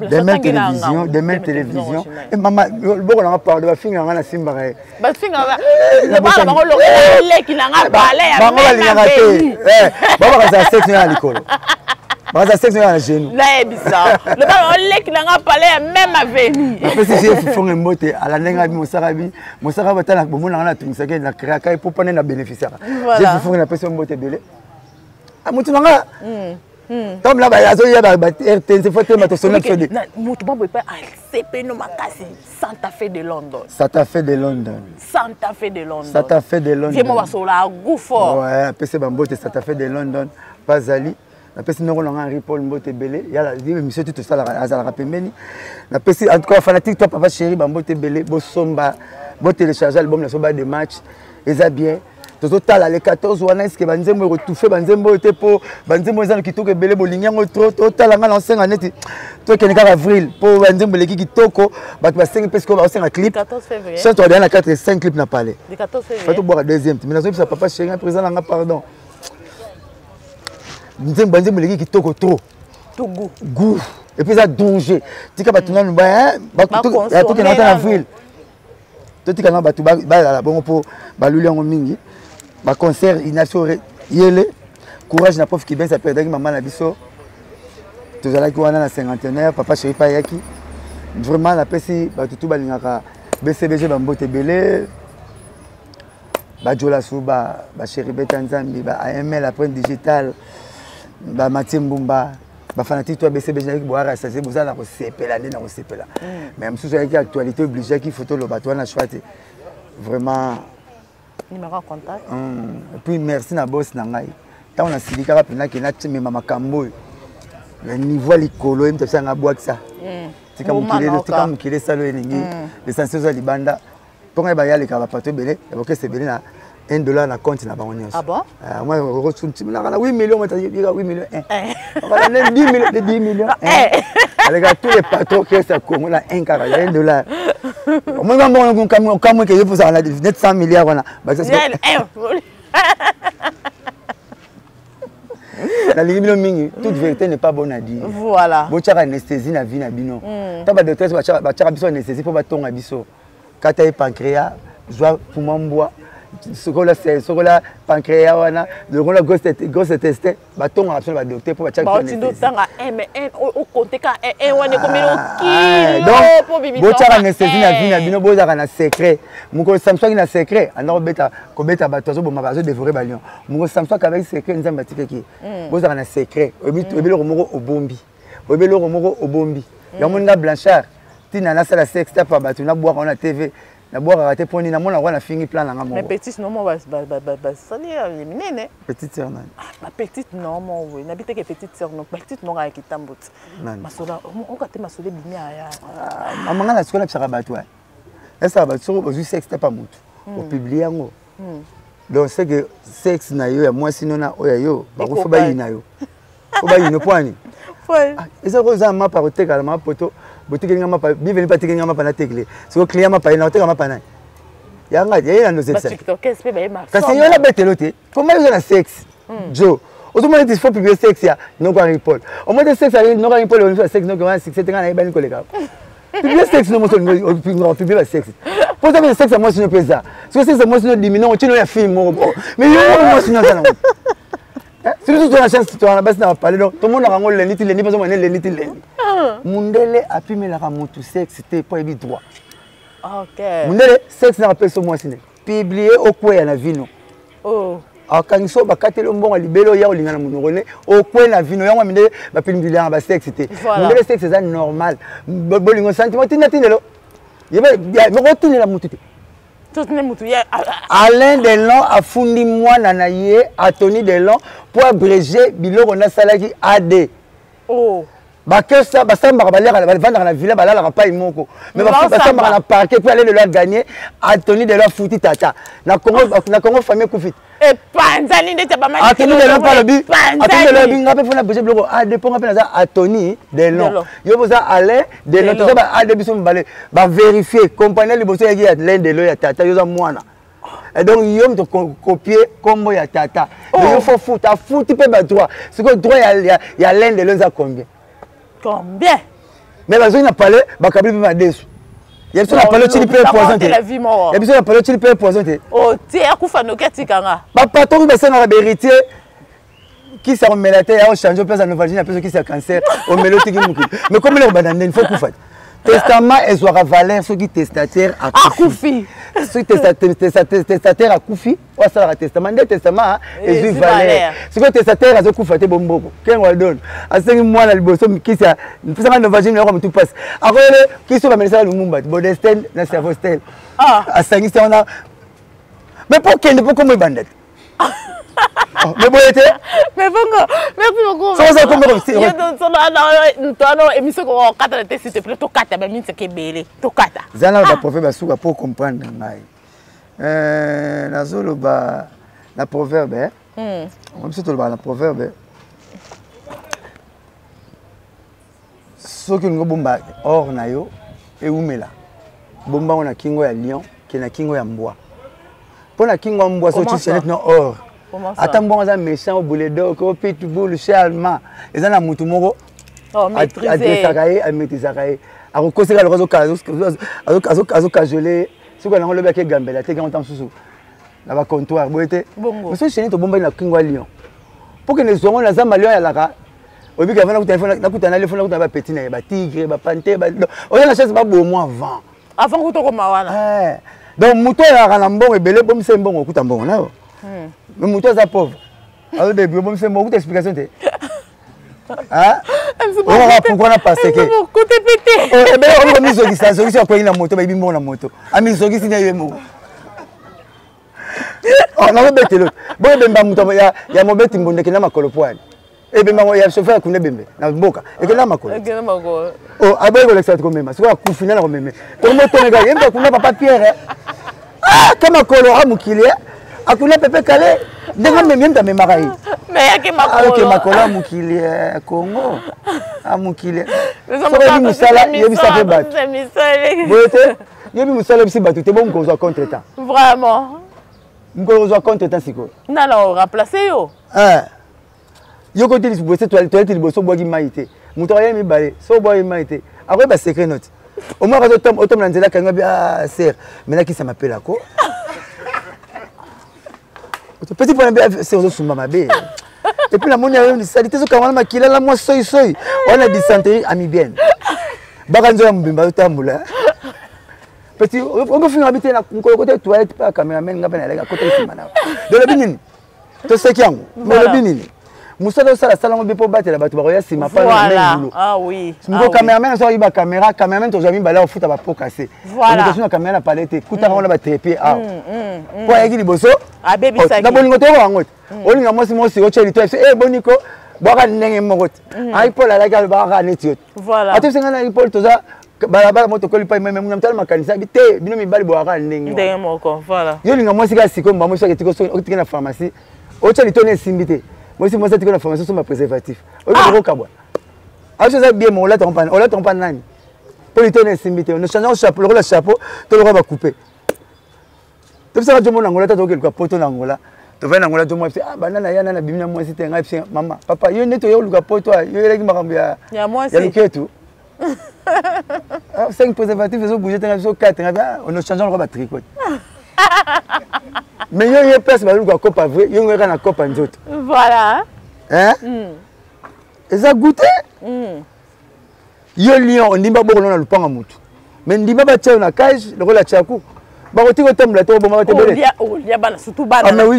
Demel Télévision, Demel Télévision. Mama boko nanga, pardon, bafinga nga na simbaka ye. Bango balingaka te, bango bakazala sexe na likolo, bakazala sexe na genou. Nayebisa loba oleki nanga pale ya même avenue. Napesi je fufonge mbote ala ndenge abi mosaka bi mosaka batala bomonanga natungisaki na créaka ye po mpane na bénéficiaka. Je fufonge, napesi yo mbote ebele, motu nanga ntango mla azoya ba RTNC fo tema tosona biso de. Motu moko epai asepeno makasi, Santa Fe de London. Santa Fe de London. Santa Fe de London. Santa Fe de London. Vraiment basola goût fort. Ouais, apesi bambote Santa Fe de London bazali. Napesi ndongo nanga Henri Paul mbote ebele, yala émission ti tosalaka, azalaka pembeni. Napesi en tout cas fanatique toi papa chéri bambote ebele. Bosomba, botélécharge album na so ba de match, eza bien. Tozotala le 14 wana, eske banzembo ekotufe banzembo oyo te, mpo banzembo eza na kitoko ebele, bolingi yango trop. Totala nga na osenga neti tokende kaka avril, mpo banzembo eleki kitoko, bato basengi mpe sikoyo baosenga clip. Chance toadaya na 4 5 clip na palais fa tobwaka deuxième te. Mais nazobisa papa chéri, président nanga, pardon, nzembo, banzembo eleki kitoko trop. Goût et puis eza danger. Tika bato nanu tokende ata na avril, totika na bato balala bongo mpo baluli yango mingi. Baconcert ination yele, courage na prof Kibens aperdaki mama na biso, tozalaki wana na cinquantenaire, papa chéri pa ayaki. Vraiment napesi bato tu balingaka BCBG bambote ebele, bajola suba, bachéri beta nzambi, ba AML après digital, bamatie mbumba. Bafanatique to ya BCBG nayaki boyaka sase boza na kosepela nde na kosepela. Mais mosusu ayaki actualité obligeaki faut toloba to wana choix te. Vraiment numéro ya contact. Et puis merci na boss na ngai. Ntango nasilikaka mpenza ke natimema makambo oyo na niveau ya likolo ye moto apesa nga abwakisa. Tika mokili, tika mokili esala oyo elingi. L'essentiel oza libanda. Mpo ngai bayalekaka bapato ebele ya bokese ebele na 1 dollar na compte na bango nyonso. Ah bon? Moi rosuntimelaka na 8 millions, moto 8 millions 1. Okala ne 10 millions, 10 millions 1. Aleka tous les patrons orchestre ya Congo na 1 kaka ya 1 dollar. Omoni ba mbongo kamwe ke yo pozala na net 100 milliards wana. Nalingi bino mingi, toute vérité n'est pas bonne à dire. Voilà. Botiaka anesthésie na vie na bino. Ta ba docteurs batiaka biso anesthésie mpo batonga biso. Kata ye pancréas, zwa puma mbwa, sokola sokola pancréas wana, lokola grosse intestin, batongaka biso na badocteur mpo batiaka biso anesthésie. Otanga 1 mais 1 okonte ka 1 wana ekomi okilo po bibisa. Botiaka anesthésie na vie na bino, bozalaka na secret. Mokolo Samson aki na secret, anda kobeta kobeta bato, azoboma, azodévorer balion. Mokolo Samson akabaki secret, Nzambe atikaki ye. Bozalaka na secret. Oyebi eloko moko obombi, oyebi eloko moko obombi. Yango nga Blanchard ntina nasala sexe tapa bato nabwaka wana TV, nabwakaka te mpo nini namonaka wana fingi plan nanga moko. Mais petite no mo basali minene. Petite sœur nani? Ba petite no mo we nabi teke petite sœur no petite no kaka kitambo ti. Masola oka te masolo ebimi aya. Mama nga na sikola bisaka bato esaka bato soki ozwi sexe tapa motu opublie yango. Donc c'est que sexe na yo ya mwasi nona oyo ya yo bakofi bayina yo. Po bayina mpo ani? Eza ko eza mapa kotekala mapa poto botekeli nga mapa biveni mpe atekeli nga mapa natekele siko client mapa ye na oteka mapa nani yanga ye na nozekisa kasi yo nabetelo te koma yo oza na sexe jo ozomona ete faut publier sexe ya noko Henri Paul omoni te sexe ya noko Henri Paul olingi sexe noko wana succès te nga nayebani koleka publier sexe no moso olingi publier ba sexe po oza mpe sexe ya mwasi no mpe eza siko sexe ya mwasi no dimi nongo tino ya fille moko bo mais yo mwasi no aza nango. Surtout toza na chance, toza na basi na bapale, donc tomonaka yango lendi ti lendi, mpe ozomona lendi ti lendi. Mundele apimelaka motu sexe te mpo ayebi droit. Mundele sexe naka pesa mwasi ne publie okweya na vino. Akangisi oyo bakateli mbongo ya libele oya kolinga na monoko ne okwe na vino. Yango mindele bapilimpiliaka basexe te. Mundele sexe eza normal, bolingo sentiment tinda tindelo moko otindela motu te. Alain Delon afundi mwana na ye Anthony Delon po abréger biloko nasalaki AD. Bakesa basambaka, baliaka, bavandaka na villa, balalaka pai moko mais basambaka na parquet mpo Alain Delon aganye. Anthony Delon afuti tata na Congo, na Congo famille ekufi. Epanzani ndeti Anthony Delon mpo alobi, Anthony Delon alobi nga mpe mpona abréger biloko AD mpo nga mpe naza Anthony Delon, yo boza Alain Delon, toza ba AD biso mibale. Baverifie compagnie liboso eyaki ya Alain Delon ya tata, yo oza mwana. Et donc yo moto copie kombo ya tata. Donc yo faut futa, afuti mpe badroit. Sikoyo droit ya Alain Delon eza combien? Combien? Mais bazongi na palais, bakabili mpe madesu ya biso na palais otili mpe poison te, ya biso na palais otili mpe poison te. Otie akufa noki atikanga. Bapatron basengaka bahéritier kisi ya komela te, ya ochange opesa novalgine, apesa kisi ya cancer, omela otiki mokili. Mais komela kobanda ndeni fo kufa te. Testament ezwaka valeur soki testataire akufi. Soki testataire akufi, oyo asalaka testament nde testament ezwi valeur. Soki testataire azokufa te, bomboko kengo adon asengi mwana liboso kisi ya mpesanga novagine yoko motu mpasi akoyele kisi oyo bamelisaka Lumumba bodestin na cervostel asangisi wana. Mais mpo kende mpo komo ebanda te. Mais boye te. Mais bongo, merci beaucoup. Soki oza kombo toano émission kokata na te, s'il te plaît, tokata bamintisaka ebele, tokata. Eza na baproverbe basuka mpo comprendre ngai. Nazoloba na proverbe, biso tolobaka na proverbe: soki olingi obomba or na yo ewumela, bomba ngo na kingo ya lion ke na kingo ya mbwa. Mpo na kingo ya mbwa, soki chaînette na or, ata mbongo aza méchant, obuledok, o pitbull charlement, eza na mutu moko adressaka ye, amaîtrisaka ye, akokoseka loko azokajole. Soki yango lobi ake gambela te, kango ta mosusu na bacomptoir boye te. Mais soki chaînette obombaki na kingo ya lion, mpo kende zwango na zamba, lion ayalaka oyebi ke avant nakuta na lefo, nakuta na bapetit na ye, batigre, bapante, oza na chance babomwa avant. Avant kuta okoma wana. Donc moto ayalaka na mbongo ebele, bomisa ye mbongo, okuta mbongo na yo. Mais moto aza pauvre, azodébrouille, bomisa ye mbongo, okuta explication te. Okaka pourquoi na parce que ebele okomi komizokisa, azokisi, akwei na moto, bayibi mbongo na moto, amizokisi na ye moko. Nakobetelo boyo ebemba moto ya mobeti mbonda ekenda makolo poani, ebemba ya chauffeur akunda ebembe na mboka ekenda makolo, aboyi kolekisa bato komema. Sikoyo akufi, nana komeme? Tomotoneka ye mpe akunda papa Pierre ke makolo a mokili akunda Pepe Kale ndenge amemi ye, moto amemaka ye ake makolo ya mokili Congo a mokili. Soki oyebi mosala, yebisa mpe bato boye te. Yebi mosala, yebisi bato te. Bongo kozwa contre temps. Vraiment. Mokolo kozwa contre temps sikoyo. Nana remplace yo. Yo koti liboso toilette, liboso obwaki mai te, moto akoya mibale. So obwaki mai te, akoyeba secret note omwaka otomona nzela akanga bi ah ser melakisa mapelako petit mpona bi ser ozosumba mabe. Et puis namoni ayo lisali te, ezokanga na makila na mwa soisoi wana, dysenterie amibienne baka nzoya mobimba azotambola. Petit okofinga bi te na mokolo kote toilette mpe ya cameraman, nga mpe naleka kota nsima na dolobi nini, toseki yango. Olobi nini? Mosala osala, sala yango mpe mpo obatela bato bakoya nsima. Mpo cameraman soki ayiba caméra, cameraman tozwa mibale, akofuta bapokase moto na caméra na pale te, kutaka wana batrépied awa mpo ayaki liboso na bolingo. Toyoka yango te. Olinga mwasi mosi, otya lito e boniko bwaka ndenge moko te. Ai Paul alaki alobaka neti yo te, atebisa ngai na Paul, toza balabala mo tokoli pai meme muna mutala makanisa bi te. Bino mibali bwaka ndenge ndenge moko, voilà. Yo olinga mwasi kaka sikoyo, mbamo soki etiki otiki na pharmacie, otya litoni esimbi te. Mwasi mwasi atiki na pharmacie, osomba préservatif, oyoki kokabwa aso eza bien. Mo olata mpa, olata mpa nani mpo litoni esimbi te? Ochange chapeau lokola chapeau to lokola bacoupe. Tobisaka jomo na Angola, ta tokeluka poto na Angola, tovandi na Angola, jomo biso ah banda na ya nana bimi na mwasi te. Ngai biso mama papa yo nde toye koluka poto, yo yelaki makambo ya ya luketu, 5 préservatif ezobouge te. Ngai biso 4, ngai on change lokola batricot. Mais yo ye place baluka kopa vrai, yo ngoyaka na kopa nzoto. Voilà. Hein, eza goûte. Yo lion ondimba bokolo na lupanga motu, mais ndimba batia yo na cage lokola tiaku, bakotika otambola te, obomaka te. Bele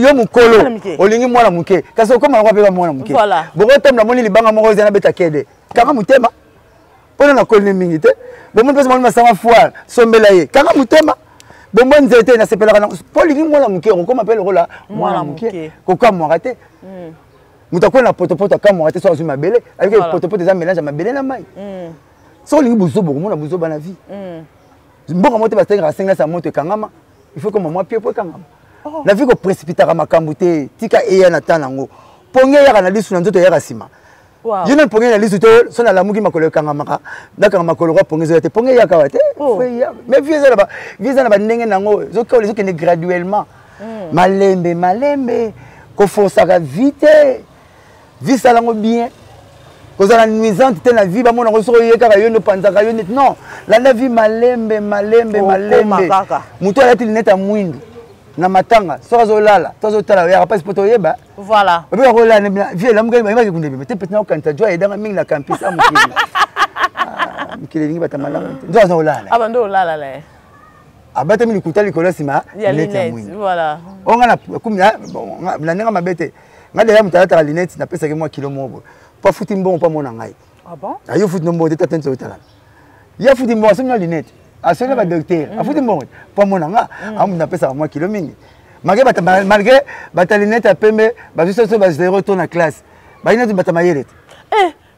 yo mokolo olingi mwana moke, kasi okoma yango mpe mwana moke bokotambola. Moni libanga moko eza na beta kede, kanga motema mpona nakolini mingi te. Bomoni mpesi moni masanga foire, sombela ye, kanga motema. Bombo nzete nasepelaka mpo olingi mwana moke, okokoma mpe lokola mwana moke, kokamwaka te. Moto akwei na potopoto, akamwaka te. So azwi mabele, ayebiki potopoto eza mélange ya mabele na mai. So olingi buzoba, okomona buzoba na vie. Mboka moko te basengaka sengasa moto ekangama, il faut koma mwa pie po ekangama na vie. Koprécipitaka makambo te, tika eya na temps nango. Ponge eyaka na lisu na nzoto, eyaka nsima. Yo nani ponge na lisu te? So nalamuki, makolo ekangamaka, nakanga makolo kwa ponge ezoya te. Ponge eyaka wa te. Mais vie eza na bandenge nango, ezokola, ezokende graduellement, malembe malembe. Koforsaka vie te. Vie salango bien, kozala nuisante te na vie. Bamona ngo soki oye kaka yo nde opanzaka yo neti non. Landa vie malembe malembe malembe. Moto alati lunette ya mwindu na matanga, soki azolala to azotala, oyaka mpasi mpo toyeba. Voilà. Obika kolala vie elamuka, bayebaki kunda ebima te. Peti nakokanisa jo ayedanga mingi na campus a mokili. Mokili elingi bata malamu te. Nzo aza kolala. Abandi olala na ye. Abatami likuta likolo ya nsima lunette ya mwindu. Oyo nga na ndenge mabe te. Nga deya moto alataka lunette, napesaki mwa kilo moko boye mpo afuti mbongo mpo amona ngai. Ayo futi no mbongo te, tata nti otalala ye afuti mbongo, asombi na lunette, asombi na badocteur, afuti mbongo te mpo amona nga. Amutu napesaka mwa kilo mingi malgré bata lunette ya pembe bazwi soso ba zéro to na classe, bayi neti bata mayele te.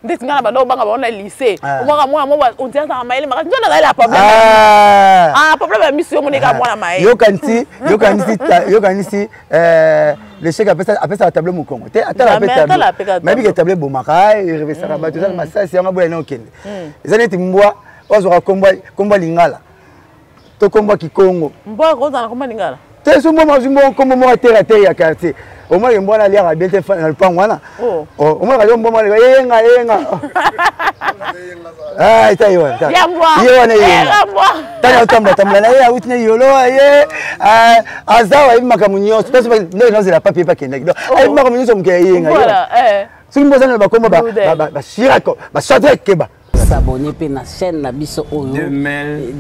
Ndeti ngai na banda obanga bango na lycée, omwaka mwana mo ondira azaka mayele makasi, nzo nazali na problème, ah problème ya miso. Yo moneka mwana mayele. Yokanisi, yokanisi, yokanisi l'échec apesaka tableau mokongo te. Atala mpe tableau, mayebi ke tableau ebomaka, erevesaka bato, eza na masasi yango aboya na okende. Eza neti mbwa oyo azwaka kombo lingala to kombo kikongo. Mbwa akozala kombo lingala? Te, so mbwa mazwi mbongo, kombo moko terre terre ya quartier, omwaki mbwa wana aliaka bien te na lupango wana. Omwaka yo mbwa mwana yeyenga yeyenga eta ye wana, ye wana eyenga tani atambola tambola na ye, awuti na yolo ye aza ayebi makambo nyonso ndenge nazela papier epe akendaki, donc ayebi makambo nyonso moke ya eyenga. Soki mbo oza na bakombo bashirak, bashadrack, keba. S'abonner mpe na chaîne na biso oyo Demel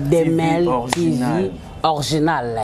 TV Original.